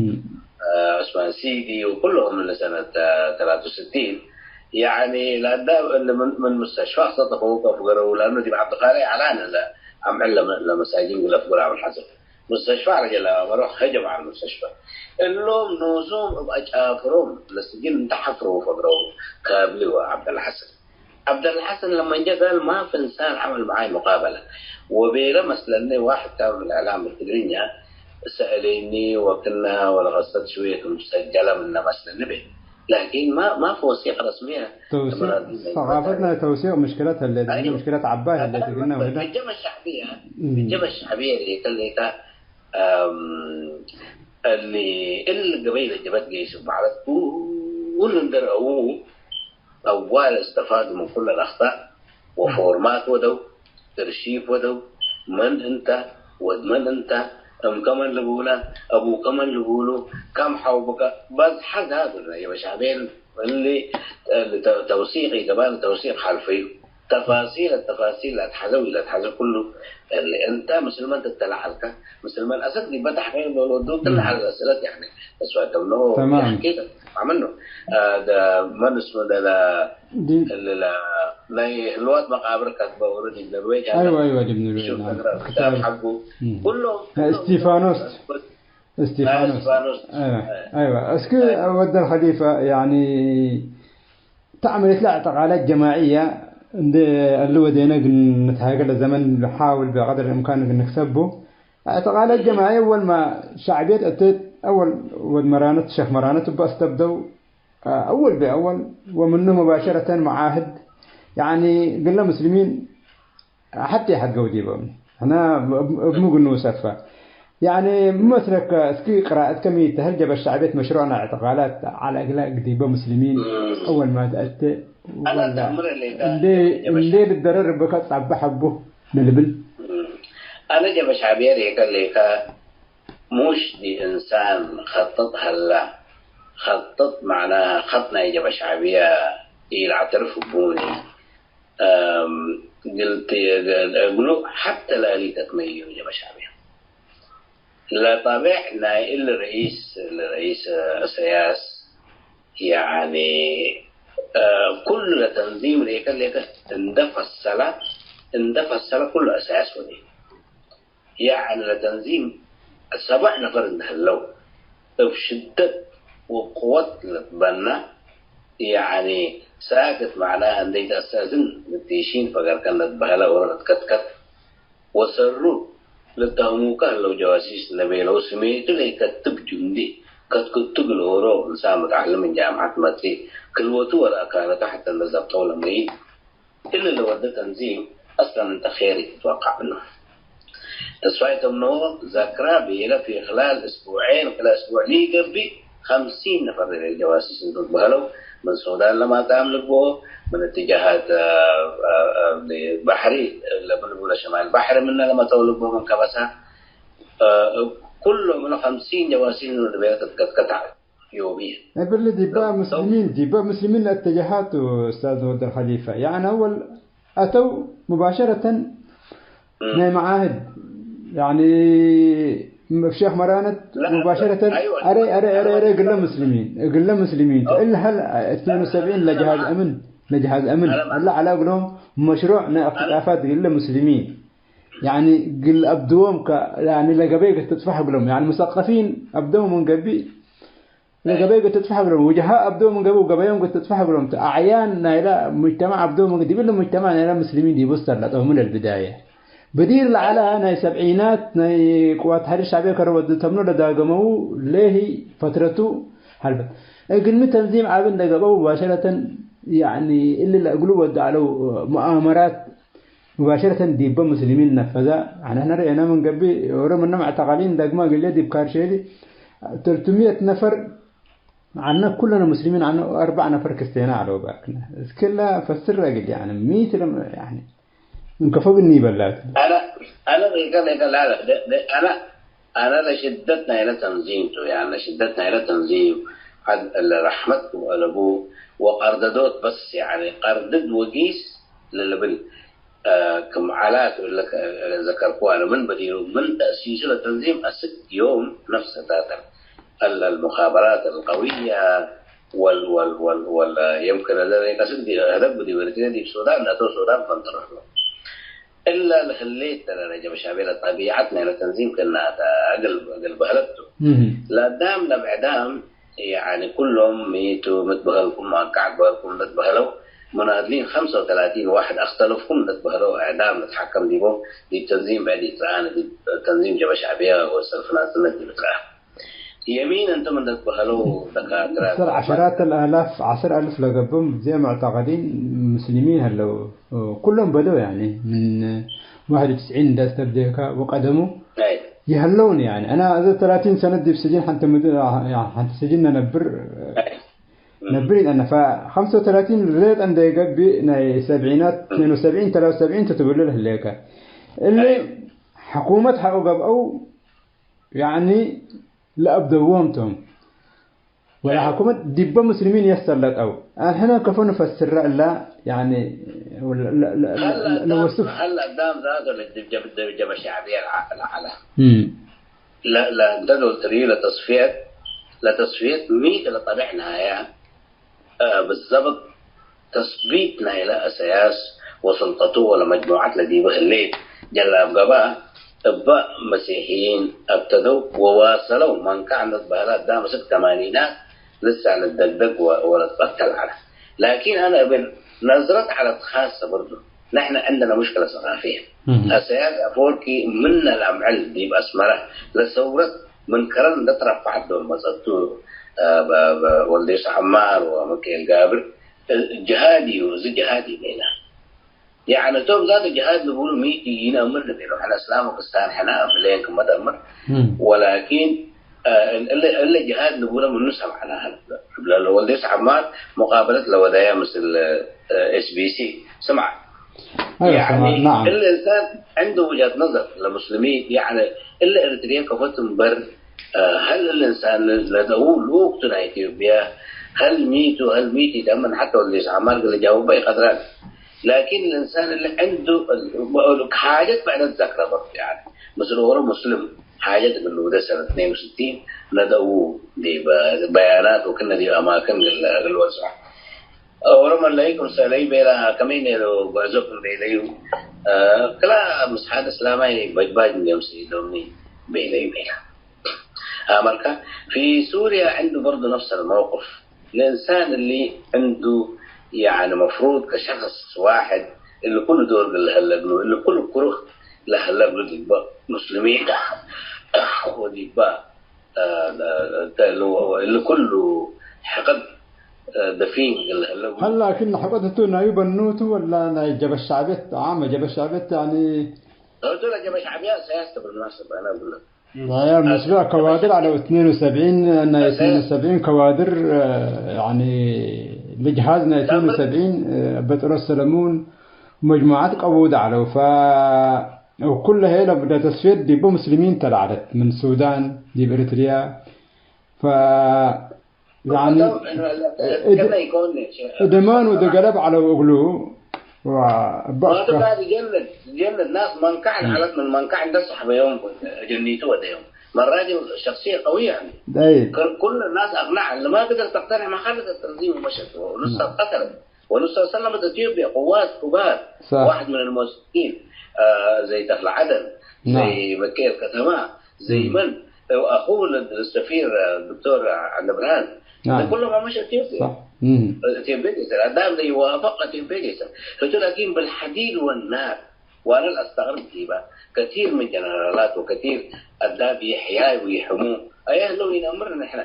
ዑስማን ሲዲ ወኩልሁም እሊ ሰነት ተላቱ ወስቲን፣ ያኒ ለአዳም እሊ ምን፣ ምን ሙስተሽፋ ክሰጠፈው ከአፍገረው፣ ለአኑ ዲብ ዐብድቃላይ ዐላነ ለአምዕል ለመ-፣ ለመሳጅን እግል አፍገረው አምዕል ሐሰን። ሙስተሽፋ ረጀ ለአመሮ ሀጀም ዐለ ሙስተሽፋ። እሎም ኖሶም እብ አጫፍሮም ለስጅን እንተ ሐፍረው ፈግረው ካብሊ ወዐብደላ ሐሰን። ዐብደላ ሐሰን ለመን ጀ ጋል፣ ما في إنسان عمل معاي مقابلة ወቤለ መስለኒ፣ ዋሕድ ካን في الإعلام التقرينية ሰአሌኒ ወክና ወለቀሰት ሽውየት ሙሰጀለ ምነ መስለኒ ቤ። ላኪን ማ፣ ما في وثيقة رسمية ተውሲቅ፣ ተመራዲ ሰቃፈት ናይ ተውሲቅ ምሽክለት ህሌት፣ አይወ። ምሽክለት ዐባይ ህሌት እግልነ ወህደ። الجبهة الشعبية، እም። الجبهة الشعبية ሌከ ሌከ፣ አም፣ እሊ፣ እሊ ገበይ ለጀበት ገይስ በዐለት ኩሉ እንደ ረአዉ ጠዋል እስተፋዱ ምን ኩለ ለአክጣእ ወፎርማት ወደው፣ እርሺፍ ወደው፣ መን እንተ፣ ወድ መን እንተ፣ እምከ መን ልቡላ፣ አቡከ መን ልቡሉ፣ ከም ሐውብከ፣ በዝሐ ዛቱ ለየበሻቤን እሊ፣ እሊ ተ-፣ ተውሲቅ ይገባን ተውሲቅ ሐልፈዩ። ተፋሲል፣ ተፋሲል ለአትሐዘው ኢለአትሐዘው ኩሉ እሊ እንተ ምስል መን ትተለዓልከ፣ ምስል መን አሰክ ዲበ ተሕቂቅ ዶል ወዱ ትለዓል አስእለት ያኒ ተስፋ ደምኖ ተማም። ያሕኪ ተማም ምኑ። አ፣ ደ-፣ መን እስሙ ደ-፣ ለ-፣ ዲ- እሊ ለ-፣ ናይ ህልዋት መቃብር ከትበ ወሩ ዲብ ነርዌጅ አለ። አይወ፣ አይወ፣ ዲብ ነርዌጅ ሹፍ ናም። ተግረ ክታብ ክታብ ሐቁ። እም። ኩሎም፣ ናይ ኩሎም እስቲፋኖስ። እስቲፋኖስ። ናይ እስቲፋኖስ። አይወ፣ አይወ። እስክ አይ። ወደል ኸሊፈ፣ ያኒ፣ ተዕመል እትለ እዕትቃላት ጀማዕየ እንዴ እሊ ወዴነ እግል ንትሃጌ ለዘመን ንሓውል ብቀድር እምካን እግል ንክሰቡ። እዕትቃላት ጀማዕየ አወል ማ ሸዕብየት እትት፣ አወል ወድ መራነት ሸክ መራነት እበ አስተብደው፣ አወል ብአወል ወምኑ ሙባሸረተን መዓህድ፣ ያኒ፣ እግለ ሙስሊሚን ሐቴ ሐድገው ዲቦም። ሕነ እብ፣ እብ ምግኑ ሰፈ። ያኒ፣ ሚ መስለከ፣ እስኪ ቅራአትከ ሚ ተ፣ ሀል ጀበ ሸዕብየት መሽሩዕ ናይ እዕትቃላት ዐለ እግለ ዲበ ሙስሊሚን እም። አወል ማ ተአቴ አና ወላ ተአምር እሊ ተ-፣ እንዴ፣ ጀበ እንዴ ሸዕ- ልደረር ብከ ጻብሕ ሐቡ ለልብል? እም። አነ ጀበ ሸዕብየ ሌከ ሌከ ሙሽ ዲ እንሳን ኸጥጥ ሀላ። ኸጥጥ መዕናሃ ኸጥ ናይ ጀበ ሸዕብየ ኢለአዕተርፍ እቡኒ። አም፣ ግልት እግሉ ሐተ ለእሊ ተትመዩ ጀበ ሸዕብየ። ለጠቤዕ ናይ እሊ ረኢስ፣ እሊ ረኢስ እሰያስ፣ ያኒ፣ አ፣ ኩሉ ለተንዚም ሌከ ሌከ እንደ ፈሰለ፣ እንደ ፈሰለ ኩሉ እሰያስ ወዴ። ያኒ ለተንዚም ሰበዕ ነፈር እንደ ህለው፣ እብ ሽደት ወቅወት ለትበነ፣ ያኒ ሳክት መዕናህ እንዴ ተአሰእዝን ምትሺን ፈገርከ ለትበህለ ወረ ለትከትከት፣ ወሰሩ ለተህሙከ ህለው ጀዋሲስ ለቤለው ስሜቱ ለኢከትብ ጁንዲ ከትክቱ እግል ኦሮ እንሳን መትዐልም ምን ጃምዐት መጽእ፣ ክልወቱ ወለአካነቱ ሐተ እንደ ዘብጠው ለመይት። እሊ ለወደ ተንዚም አስለን እንተ ኬር ኢትትወቀዕ ምኑ። ተስፋይ ተምነዎ ዘክራ ቤለ፣ ፊ ክላል እስቡዔን ክለ እስቡዕ ሊገብእ ኸምሲን ነፈር ለልጀዋሲስ እንቱ ትበህለው፣ ምን ሱዳን ለማጣም ልግብኦ፣ ምን እትጃሃት፣ አ፣ አ፣ አ፣ ባሕሪ ለብልቡ ለሸማል ባሕሪ ምነ ለመተው ልግብኦ ምን ከበሳ፣ አ፣ ኩሎም እለ ኸምሲን ጀዋሲስ እንቱ ቤለ ትትከትከት ዮምየ። እብሊ ዲባ ለው፣ ለው። ሙስሊሚን፣ ዲባ ሙስሊሚን ለእተጀሃቱ ኡስታዝ ወልድ አልኸሊፈ። ያዕኒ አወል አተው ሙባሸረተን እም። ናይ መዓህድ፣ ያዕኒ እብ ሼክ መራነት ላ፣ ሙባሸረተን አይወ፣ አረ፣ አረ፣ አረ፣ አረ፣ እግለ ሙስሊሚን፣ እግለ ሙስሊሚን። ኦ። እለ ሀል እትኔን ወሰብዒን ለጀሃዝ አምን፣ ለጀሃዝ አምን። አረ፣ አለ ዐላ እግሎም መሽሩዕ ናይ አረ። እክትጣፋት እግለ ሙስሊሚን። ያዕኒ እግል አብድዎም ከ-፣ ያዕኒ ለገበይ እግል ትጽፋሕ እግሎም። ያዕኒ ሙሰቀፊን አብደው ምን ገብእ ለገበይ እግል ትጽፋሕ እግሎም፣ ውጅሃ አብዶ ምን ገብኡ ገበዮም እግል ትጽፋሕ እግሎም ተ፣ አዕያን ናይለ ሙጅተማዕ አብዶ ምን ዲብለ ሙጅተማዕ ናይለ ሙስሊሚን ዲቡ ሰለጠው ምን አልብዳየ። በዲር ለዐለ ናይ ሰብዒናት ናይ ቅዋት ተሕሪር ሸዕብየ ከረ ወዱ ተምኖ ለዳገመው ሌሂ ፈትረቱ ሐልፈት። እግልሚ ተንዚም ዐቢ እንደ ገብአው ሙባሸረተን፣ ያዕኒ፣ እሊ ለእግሉ ወዱ ዐለው ሙአመራት ሙባሸረተን ዲበ ሙስሊሚን ነፈዛ። አነ፣ ንሕነ ርኤና ምን ገብእ፣ ወረ ምነ መዕተቀሊን ዳግማ ግሌ ዲብ ካርሼሊ ተልቱምየት ነፈር ዐነ፣ ኩለነ ሙስሊሚን ዐነ፣ አርበዕ ነፈር ክስቴና ዐለው ባክነ። እስክላ ፈስር እግል፣ ያኒ፣ ሚት ለም፣ ያኒ፣ እንከፎ ግኒ ይበላት። አነ፣ አነ ሪቀ፣ ሪቀ፣ ላ፣ ላ፣ ደ-፣ ደ-፣ አነ፣ አነ ለሽደት ናይለ ተንዚም ቱ፣ ያኒ፣ ለሽደት ናይለ ተንዚም ዐድ፣ ለረሕመት ክም አለቡ ወቀርደዶት በስ፣ ያኒ፣ ቀርድድ ወጊስ ለልብል አ፣ ክም ዐላት እለ ዘከርኩ አነ ምን በዲሩ፣ ምን ተእሲሱ ለተንዚም አስክ ዮም ነፍሰ ታተር አለ አልሙኻበራት አልቀውየ ወል፣ ወል፣ ወል፣ ወል፣ የምክን እለ ቀስድ ዲ-፣ ህደግ ዲብ ኤሪትርየ ዲብ ሱዳን ለአተው ሱዳን ፈንተረሑ። እለ ለህሌት ደረጀ በሻቤ ለጠቢዐት ናይለ ተንዚም ክእነ አተ እግል፣ እግል በህለት ቱ። እህ። ለአዳም ለብዕዳም ያኒ ኩሎም ሚቱ ምትበህልኩም፣ አንቃዕ ግበርኩም ለትበህለው ሙናድሊን፣ ኸምሰ ወተላቲን ዋሕድ አክተለፍኩም ለትበህለው እዕዳም ልትሐከም ዲቦም፣ ዲብ ተንዚም ብዕድ ኢትረአነ፣ ዲብ ተንዚም ጀበ ሸዕብየ ወሰልፍ ናጽነት ዲብ ትረአ። የሚን እንቶም ለትበህለው ደካትረ፣ አሰር ዐሸራት አልአላፍ፣ ዐስር አልፍ ለገብም እዜ ሙዕተቀዲን ሙስሊሚን ሀለው። ኩሎም በደው፣ ያኒ፣ ምን ዋሕድ ወትስዒን እንደ አስተብዴከ ወቀደሙ አይ። ይሀለውን፣ ያኒ፣ አና እዘ ተላቲን ሰነት ዲብ ስጅን ሐንቲ ምድ-፣ ሐንቲ ስጅን ነነብር፣ አይ። ነብር ይጠነ። ፈኸምሰ ወተላቲን ሌጠ እንደ ይገብእ፣ ናይ ሰብዒናት፣ እም። ትኔን ወሰብዒን፣ ተላተ ወሰብዒን ትትብልል ህሌከ። እሊ አይ። ሕኩመት ሐቆ ገብአው፣ ያኒ፣ ለአብደዎም ቶም። ወለሐኩመት ዲበ ሙስሊሚን የሰለጠው። አሕነ ከፎ ንፈስረ እላ፣ ያኒ፣ ለ-፣ ለ-፣ ለ-፣ ሀለ አዳም፣ ለወስፍ። ሀለ አዳም ዛተ ለጀብ-፣ ጀብ-፣ ጀብሀ ሸዕብየ ለዐ-፣ ለዐለ። እም። ለ-፣ ለ-፣ እንተ ዶል ትርእዩ ለተስፍየት፣ ለተስፍየት ሚ ለጠብዕ ናያ፣ አ፣ ብዘብጥ ተስቢት ናይለ አሰያስ ወሱልጠቱ ወለመጅሙዐት ለዲበ ህሌት ጀላብ ገብአ፣ እበ መሲሕይን አብተደው ወዋሰለው። መንቀዕ እንዴ ትበህለ አዳም እስክ ተማኒናት ልሳን ልትደግደግ ወ-፣ ወለትቀተል ዐለ። ላኪን አነ እብል ነዝረት ዐለት ካሰ በርዱ፣ ንሕነ ዕንደነ ሙሽክለ ሰቃፍየ። እህ። አሰያስ አፈወርቂ ምነ ለአምዕል ዲብ አስመረ ለሰውረት ምን ከረን እንዴ ትረፈዐት ዶል መጸቱ፣ አ፣ በ-፣ በ-፣ ወልዴስ ዐማር ወምክኤል ጋብር፣ እ፣ ጅሃድ እዩ፣ እዚ ጅሃድ እዩ ቤለ። ያዕኒ፣ እቶም ዛት ጅሃድ ልቡሉ ሚ ኢነአምር ንቤሎ፣ ሕነ እስላም ወክስታን ሕነ ብሌን ክመ ተአምር። እም። ወላኪን፣ እ፣ እለ፣ እለ ጅሃድ ልቡለ ምኑ ሰምዐናሀ። ለወልዴስ ዐማር ሙቃበለት ለወደየ ምስል፣ እ፣ ኤስ ቢ ሲ ስምዐ። አይወ፣ ያዕኒ፣ ሰምዐ፣ ነዓም። እለ እንሳን ዕንዱ ውጀሀት ነዘር ለሙስሊሚን፣ ያዕኒ፣ እለ ኤሪትርየ ከፎት እምበር፣ ሀል እሊ እንሳን ለደው ልኡክ ቱ ናይ ኢትዮጵያ፣ ሀል ሚ ቱ፣ ሀል ሚ ቱ ኢተአምን፣ ሐተ ወልዴስ ዐማር እግል ልጃውበ ኢቀድራን። ላኪን እሊ እንሳን እሊ ዕንዱ ሓጀት ብዕደት ዘክረ በርቱ፣ ያኒ፣ ምስል ኦሮ ሙስልም ሓጀት እግል ልውደ ሰነት ትኔን ወስቲን ለደው ዲብ በያናት ወክነ ዲብ አማክን እግል፣ እግል ወዝዖ። ኦሮመ ለይኩም ሰለዩ ቤለ፣ ከመይነ ጉዕዞኩም ቤለዩ፣ እ፣ ክላ ምስሓድ እስላማይ በጅባጅ እንዴ ምስኢሎምኒ ቤለዩ ቤለ። አመርካ፣ ፊ ሱርያ ዕንዱ በርዱ ነፍስ አልመውቅፍ። ለእንሳን እሊ ዕንዱ፣ ያኒ፣ መፍሩድ ከሸክስ ዋሕድ እሊ ኩሉ ዶር እግል ለሀለ እግሉ፣ እሊ ኩሉ ኩሩህ ለሀለ እግሉ ዲበ ሙስሊሚን ወዲበ፣ እ፣ እ፣ እሊ ኩሉ ሕቅድ፣ እ፣ ደፊን እግል ለሀለ እግሉ። ሀል ላኪን ሕቅድ ህቱ ናዩ በኑ ቱ ወላ ናይ ጀበ ሸዕብየት ዓመ? ጀበ ሸዕብየት፣ ያኒ፣ ዶክተር አጀበ ሻዕብያ ኢሳያስ ተ ብልመናሰብ አነ እብለ። ضايع مسبع كوادر على اثنين وسبعين، ናይ እትኔን ወሰብዒን ከዋድር፣ ያኒ ልጅሃዝ ናይ እትኔን ወሰብዒን በጥሮስ ሰለሙን መጅሙዓት ቀቡድ ዐለው። ፈ-፣ ወኩለ ሄለ ብደ ተስፌት ዲቡ ሙስሊሚን ተለዐለት ምን ሱዳን ዲብ ኤሪትሪያ። ፈ-፣ ያኒ እደ-፣ እደማን ወደ ገለብ ዐለው እግሉ ወበአከ። ጀነት፣ ጀነት ናስ መንካዕ ለዐለት ምን መንካዕ እንደ ሰሕበዮም ጀኒቱ ወደዮም። መራጅ ሸክስየ ቀዊ ያኒ። ኩል ናስ አቅነዐ ለማ ቅደር ተቅተንዕ መካነት ተንዚም ወመሸት ወኑሰ ቀተለት። ونص سلمت إثيوبيا قوات كبار. صح. واحد من المؤسسين، آه، زي تخل عدن، نعم. زي مكي الكتمة، زي مم. من؟ أخوه السفير، آه، الدكتور عبد البرهان. نعم. ده كله ما مش إثيوبيا. صح. مم. إثيوبيا يسأل. الدعم ده يوافق إثيوبيا يسأل. قلت له: "لكن بالحديد والنار". وأنا اللي أستغرب كيف كثير من جنرالات وكثير أداب يحيى ويحموه. أي أهله ينمر نحن.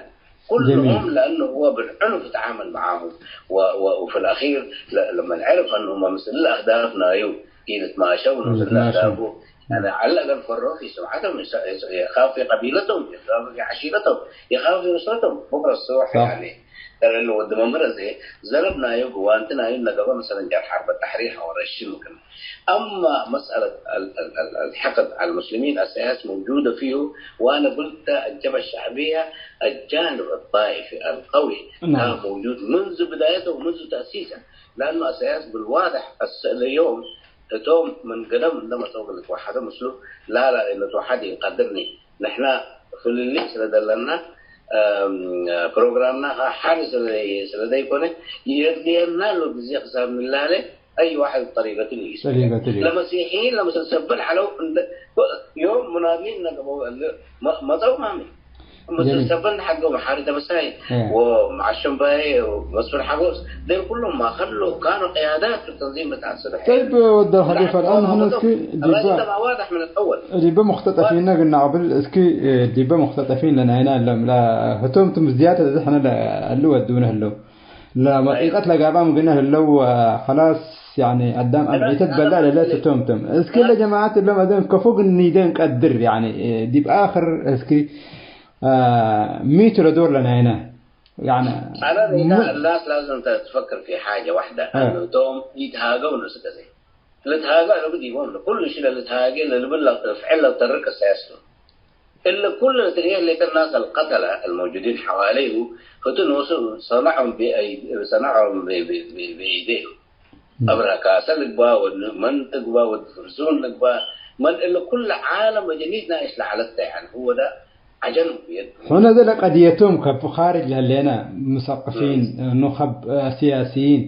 كلهم، جميل. لأنه هو بالعنف تعامل معهم. و-، و-، وفي الأخير ل-، لما عرف أنهم مثل أهدافنا يو، كي نتماشوا ونمثل نتماشى. أهدافه، يعني على الأقل فروا في سمعتهم، يس-، يس-، يخاف في قبيلتهم، يخاف في عشيرتهم، يخاف في أسرتهم. بكرة الصبح، صح. يعني، ترى إنه ود ممرزة، زربنا يو، وانتنا يو، نقبة مثلًا جار حرب التحرير أو رشين وكذا. أما مسألة ال-، ال-، ال-، الحقد على المسلمين، السياسة موجودة فيه، وأنا قلت الجبهة الشعبية الجانب الطائفي القوي نعم. كان موجود منذ بدايته ومنذ تأسيسه، لأنه السياسة بالواضح الس-، اليوم توم من قدم لما توم اللي توحد مسلم، لا، لا، إنه توحد يقدرني. نحن في اللي سندلنا، آم، ፕሮግራምና ሐር ስለ፣ ስለ ዘይኮነ፣ የድልየና ሎ ግዜ ክሳብ ንላለ፣ አይ ዋሕድ ጠሪቀቱ ንኢሱ። ጠሪቀቱ ንኢሱ። ለመሲሕይን ለመሰልሰብል ዐለው እንደ፣ ዮም ሙናድሊን ነገበው እለ መ-፣ መጸው ማሚ። ጀሚል። መሰልሰብል ሐገው መሓሪ ተበሳይ፣ እ። ወመዓሸምባዬ ወመስፍን ሐጎስ፣ ደል ኩሎም ማከሎ ካኑ ቅያዳት ተንዚም ብታን ሰለሐ። ጠይብ፣ ወደ ሐሊፈ፣ አልአን ህነ እስኪ ዲበ፣ ዲበ ሙክተጠፊነ ግና ቅብል እስኪ፣ ዲበ ሙክተጠፊን ለናይና እሎም፣ ላ ህቶም ትም ዝያተ እዝ ሕነ ለእሉ ወዱነ ህለው። ለመቂቀት ለጋባም ግነ ህለው፣ ኸላስ፣ ያኒ፣ አዳም አምዒተት በላ ለለ ህቶም ትም። እስኪ ለጀማዓት እሎም አደም ከፎ ግን ኒደን ቀድር፣ ያኒ፣ ዲብ አክር እስኪ፣ ሚቱ ለዶር ለናይና። يعني أنا م- الناس لازم تفكر في حاجة واحدة، آه. أنه توم يتهاجوا نفس كذا. لتهاجوا أنا بدي هون، كل شيء لتهاجى، للبلا فعل ترك السياسة. إلا كل تريه اللي الناس القتلة الموجودين حواليه، فتنوصل صنعهم بأيد-، صنعهم ب-، ب-، ب-، بأيديهم. م. أمرها كاسة لقبا، ومن تقبا، والفرزون لقبا، من إلا كل عالم وجنيد ناقش لحالته، يعني هو ده عجنهم بيده. هنا ده لقضيتهم كب خارج لهلينا مثقفين، م. نخب، آه، سياسيين.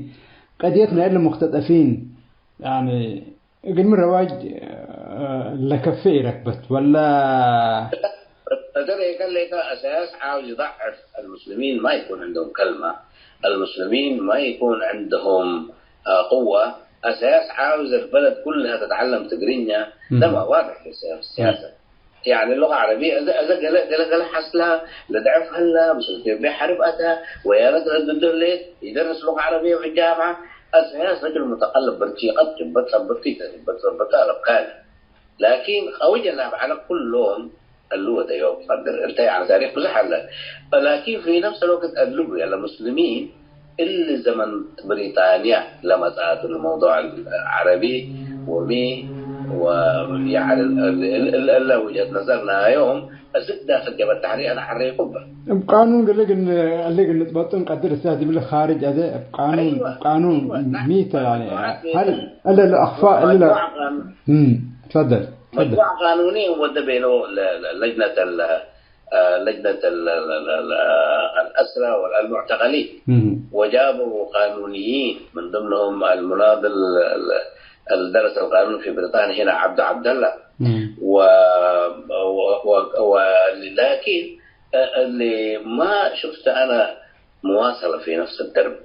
قضيتنا إلا مختطفين. يعني، እግል ምን ረዋጅ ለከፌ ኢረክበት ወላ? ተደሬ ከሌከ أساس عاوز يضعف المسلمين، ما يكون عندهم كلمة، المسلمين ما يكون عندهم، آه، قوة. أساس عاوز البلد كلها تتعلم تقرينيا. ده ما واضح في السياسة. يعني اللغة العربية إذا، إذا قال، قال، قال حصلها لضعف هلا، بس إثيوبيا حرب أتى، ويا رجل الدكتور ليه يدرس لغة عربية في الجامعة؟ أساس رجل متقلب برتي قد جبت صبرتي، جبت صبرتها لبكالي. لكن أوجه لها على كلهم اللي هو ده يوم قدر. أنت يعني تاريخ بزح هلا. لكن في نفس الوقت اللي هو المسلمين እሊ ዘመን ብሪጣንያ ለመጽአቱ ለመውዱዕ ዐረቢ ወሚ ወያዕኒ እለ ውጀሀት ነዘር ናዮም እብ ዳክል ጀብሀት ተሕሪር አነ ሐሬኩ እበ። እብ ቃኑን ገሌ ግን እሊ ግን ንጽበጡ እንቀድር እሳት ዲብለ ካርጅ አዜ እብ ቃኑን፣ አይወ፣ እብ ቃኑን አይወ፣ ና-፣ ሚተ ያኒ መጅሙዓት ሀል እለ ለአክፋ እለ ለ-፣ መጅሙዓ ቃኑን፣ እም፣ ትፈደል፣ ትፈደል። መጅሙዓ ቃኑኒ ወደ ቤሎ ለ-፣ ለ-፣ ለጅነት ለ-፣ آه، لجنة ال-، ال-، ال-، ال-، الأسرى والمعتقلين. مم. وجابوا قانونيين، من ضمنهم المناضل ال-، ال-، الدرس القانون في بريطانيا هنا، عبد عبد الله. مم. و-، و-، و-، و-، لكن، آه، اللي ما شفت أنا مواصلة في نفس الدرب.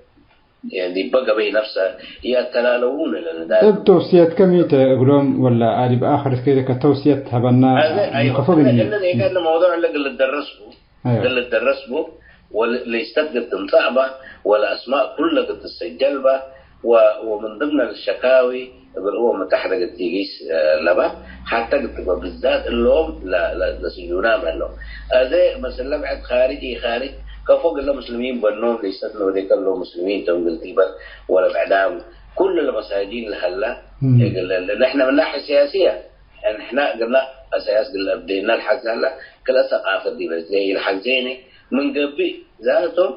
يعني، بقى بين نفسه يتلالون للدار. እብ ተውስየት ከሚተ እግሎም ወላ አዲብ አክር እስከ ኢዘከ ተውስየት ሀበና هذا، أيوة. ምከፎ እለ፣ ብኒ። እለ ኔቀ እለ መውዱዕ እለ እግል ልደረስ ቡ፣ أيوة. እግል ልደረስ ቡ፣ ወለ-፣ ለይስተት እግል ትምጻእ በ፣ ወለአስማእ ኩለ እግል ትሰጀል በ፣ ወ-፣ ወምን ድምነ ለሸካዊ እግል እወ መታሕደገት ዲጊስ ለበ ሐተ ግትበ ብዛት እሎም ለ-፣ ለ-፣ ለስጁናም ህለው። አዜ መስለ ብዕድ ካርጅ ኢካርጅ ከፎ እግለ ሙስሊሚን በኖም ሊሰት ንወዴ ከሎ ሙስሊሚን ቶም እግል ቲበል ወለብዕዳም ኩሉ ለመሳጂን ለሀለ እም። እግል ንሕነ ምን ናሕየ ሲያስየ ንሕነ እግልና አሳያስ እግል አብዴና ለሐዜ ሀለ ክልአ ሰቃፈት ዲበ እዜ ኢለሐዜኒ ምን ገብእ ዛቶም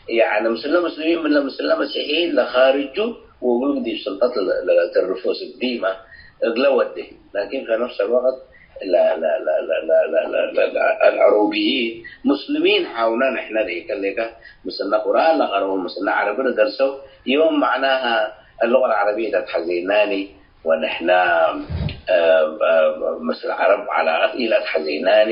ያኒ ምስለ ሙስሊሚን ምን ለምስለ መሲሕይን ለካርጁ ወእግሉ ዲብ ስልጠት ለ-፣ ለተርፎ ስዲመ እግለ ወዴ። ላኪን ፊ ነፍስ አልወቅት ለ-፣ ለ-፣ አልዐሩብይን ሙስሊሚን ሐውነ ንሕነ ሌከ ሌከ ምስልነ ቁርአን ለቀረው ምስልነ ዐረቢ ለደርሰው ዮም መዕናሃ اللغة العربية ተትሐዜናኒ ወንሕና፣ እ፣ እ፣ ምስል ዐረብ ዐላቀት ኢለአትሐዜናኒ፣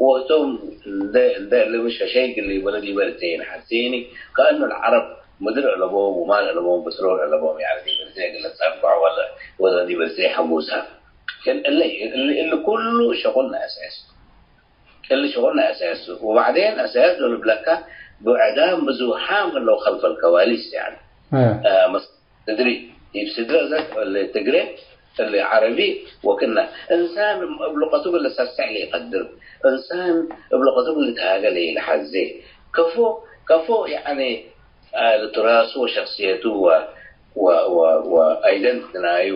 ወህቶም እንደ፣ እንደ እሊ ምን ሸሸይ እግል ሊበለ ዲበ ልትዜን ሐዜኒ፣ ከእኑ ለዐረብ ምድር አለቦም ወማል አለቦም፣ ብትሮል አለቦም፣ ያኒ ዲበ ልትዜ እግል ልትጸበዕ ወለ፣ ወለ ዲበ ልትዜ ሐጉሰ። ግን እሊ፣ እሊ፣ እሊ ኩሉ ሸቁልና አሳስ። እሊ ሸቁልና አሳስ። ወባዕዴን አሳስ ዶል ብለካ ብዕዳም ብዙሓም ህለው ከልፈል ከዋሊስ፣ ያኒ። እ። እ፣ መስ-፣ ትግሪ፣ ዲብ ስድረ ዘ እሊ ትግሬ፣ እሊ ዐረቢ ወክና እንሳን እብ ሉቀቱ እግል ልሰሰዕ ለኢቀድር፣ እንሳን እብ ሉቀቱ እግል ልትሃገ ለኢለሐዜ፣ ከፎ፣ ከፎ ያኒ፣ አ፣ ለትራሱ ወሸክስየቱ ወ-፣ ወ-፣ ወ-፣ ወአይደንቲቲ ናዩ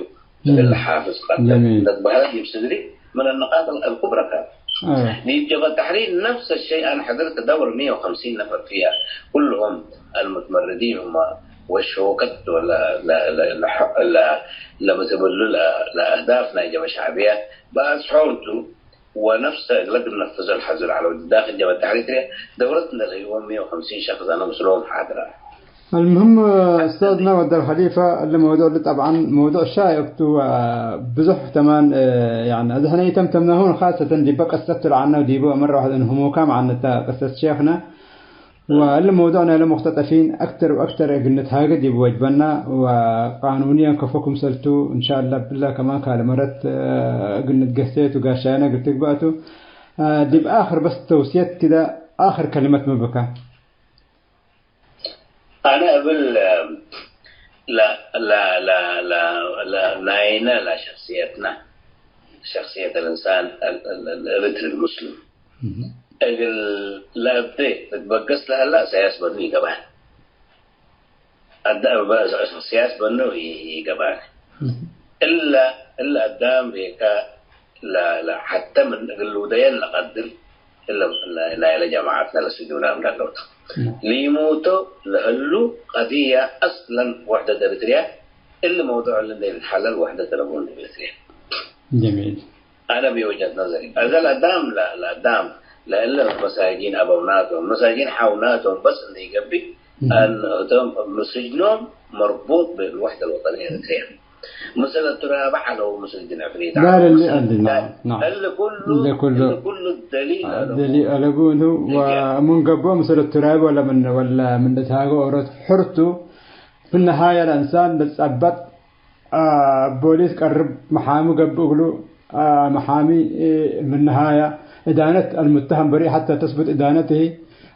እም። እግል ለሓፍዝ ቀድር ጀሚል። ለትበህለት ዲብ ስድሪ ምን النقاط الكبرى ካን። አዎ። ዲብ ጀብሀት ተሕሪር ነፍስ الشيء አነ ሐደርት ደውር مية وخمسين ነፈር ፊሃ ኩልሁም አልሙትመርዲን ሁመ ወሸውከት ወለ-፣ ለ-፣ ለ-፣ ለ-፣ ለ-፣ ለመተበሉ ለ-፣ ለአህዳፍ ናይ ጀብሀት ሸዕብየ በአስሖርቱ ወነፍሰ እግለ እግል ነፍዘ ለሐዙ ለዐለው ዳክል ጀብሀት ተሕሪር ደውረት እንደ ለህይቦም مية وخمسين ሸክስ አነ ምስሎም ሓድረ። አልሙህም ኡስታዝና ወደል ኸሊፈ፣ እሊ መውዱዕ እሊ ጠብዓን መውዱዕ ሻይቅ ቱ፣ አ፣ ብዙሕ ተማን፣ እ፣ ያኒ፣ እዚ ሕነ ኢተምተምናሁ፣ ካሰተን ዲበ ቅሰት ቱ ለዐልነ ዲቡ መረ ዋሕድ እንህሙከ መዓነተ ቅሰት ሼኽነ። ወእሊ መውዱዕ ናይለ ሙክተጠፊን አክተር ወአክተር እግል ንትሃጌ ዲቡ ወጅበና፣ ወቃኑንየን ከፎ ክምሰልቱ፣ እንሻአላህ፣ ብለ ከማን ካልእ መረት፣ እ፣ እግል ንትገሴ ቱ ጋሻየነ እግል ትግበእ ቱ። አ፣ ዲብ አክር በስ ተውስየት ክደ፣ አክር ከሊመት ምን ብከ? አነ እብል፣ ለ-፣ ለ-፣ ለ-፣ ለ-፣ ለ-፣ ናይነ ለሸክስየትነ፣ ሸክስየት ልእንሳን እል-፣ እል-፣ እል-፣ ኤሪትሪ ልሙስሊም፣ እህ። እግል ለእብዴ ልትበገስ ለሀላ እሳያስ በኑ ኢገብአን። አዳ-፣ እበ-፣ እሳያስ በኑ ኢ-፣ ኢገብአን። እህ። እለ፣ እለ አዳም ቤከ ለ-፣ ለ-፣ ሐተ ምን እግል ልውደየን ለቀድር፣ እለ፣ እለ፣ ናይለ ጀማዐትነ ለስጁናም ለህለው ተ። እም። ሊሙቶ ለህሉ ቀድየ አስለን ወሕደት ኤሪትርያ፣ እሊ መውዱዕ እሊ እንዴ ልትሐለል ወሕደት ለቡን ኤሪትርያ። ጀሚል። አነ ቢወጀት ነዘሪ፣ አዘ ለአዳም ለ-፣ ለአዳም ለእለ መሳጅን አበውናቶም፣ መሳጅን ሐውናቶም በስ እንዴ ኢገብእ፣ እም። አን እቶም እብ ምስጅኖም መርቡጥ ብእልወሕደ ልወጠንየ ኤሪትርያ። ምስል አቱራበ ዐለው፣ ምስል ጅን ዕፍሪት ላ ዐለው፣ ለሊ ምስል አሊ፣ ናም፣ ናም። እሊ ኩሉ፣ እሊ ኩሉ፣ እሊ ኩሉ ደሊል አ፣ አለቡ። ደሊል አለቡ እንቱ፣ ለገ- ወምን ገብኦ ምስል አቱራበ ወለ ምን፣ ወለ ምን ልትሃገ ኦሮት ሕርቱ፣ ፊ ነሃየ ለእንሳን ልትጸበጥ፣ አ፣ ቦሊስ ቀርብ፣ መሓሚ ገብእ እግሉ፣ አ፣ መሓሚ፣ እ፣ ምን ነሃየ እዳነት አልሙተሀም በሪእ ሐተ ተስቡት እዳነትህ፣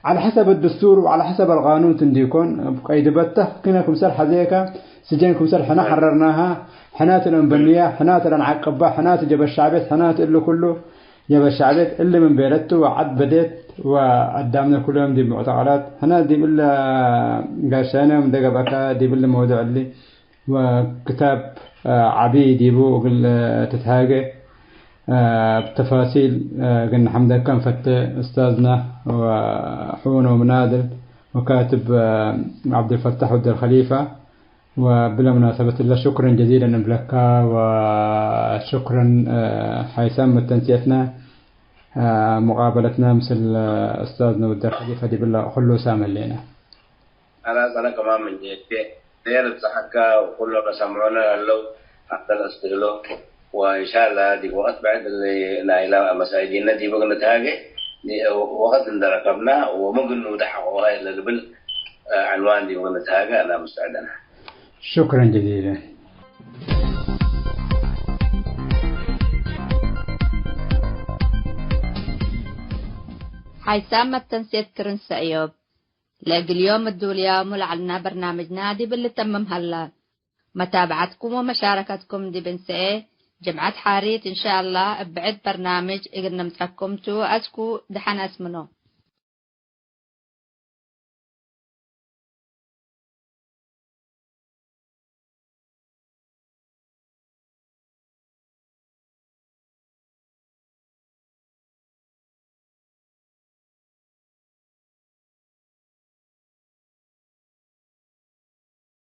ዐለ ሐሰብ አድስቱር ወዐለ ሐሰብ አልቃኑን እንዲኮን፣ እብ ቀይድ በተክ ክነ ክምሰል ሐዜከ፣ ስጀን ክምሰል ሕነ ሐረርናሃ፣ ሕነ ቱ ለእንበንየ፣ ሕነ ቱ ለንዓቅባ፣ ሕነ ቱ ጀበ ሻዕቤት፣ ሕነ ቱ እሊ ኩሉ ጀበ ሻዕቤት፣ እሊ ምን ቤለቱ ወዐድ በዴት ወአዳምነ ኩሎም ዲብ ሙዕተቀላት፣ ሕነ ዲብ እለ ጋሻነ እንዴ ገብአከ፣ ዲብ እሊ መውዱዕ እሊ ወክታብ ዐቢ ዲቡ እግል ትትሃጌ፣ እብ ተፋሲል እግል ነሐምደከ እንፈቴ፣ ኡስታዝና ወሕቡነ ወምናድል ወካትብ ዐብዱልፈታሕ ወደል ኸሊፋ። ወብለ ሙናሰበት እለ ሹክረን ጀዚለን እብለካ፣ ወሹክረን ሐይሳም መተንስየትነ፣ ሙቃበለትነ ምስል ኡስታዝነ ወደል ኸሊፋ ዲብለ ኩሉ ሳም ህሌነ። አላስ አነ ከማን ምን ጄቼ ዴር እብጸሐከ ወኩሎ ከሰምዑነ ህለው ሐተ ለአስትህሎ። ወእንሻላ ዲብ ወቅት ብዕድ እሊ ናይላ መሳጅድነ ዲቡ እግል ንትሃጌ ወቅት እንዴ ረከብና ወምን እግል ንውዴ ሐቆ ለልብል ዐንዋን ዲቡ እግል ንትሃጌ አና ሙስተዕድ አነ። ሹክረን ጀዚለን። ሐይሳም መተንሴት ክርን ሰእዮብ። ለእግል ዮም እዱልያሙ ለዐልና በርናምጅና ዲብ ልተምም ሀላ። መታብዐትኩም ወመሻረከትኩም ዲብ እንሰኤ ጅምዐት ሓሪት እንሻአላህ እብ ብዕድ በርናምጅ እግል ንምጸኩም ቱ። አስኩ ደሐን አስምኖ።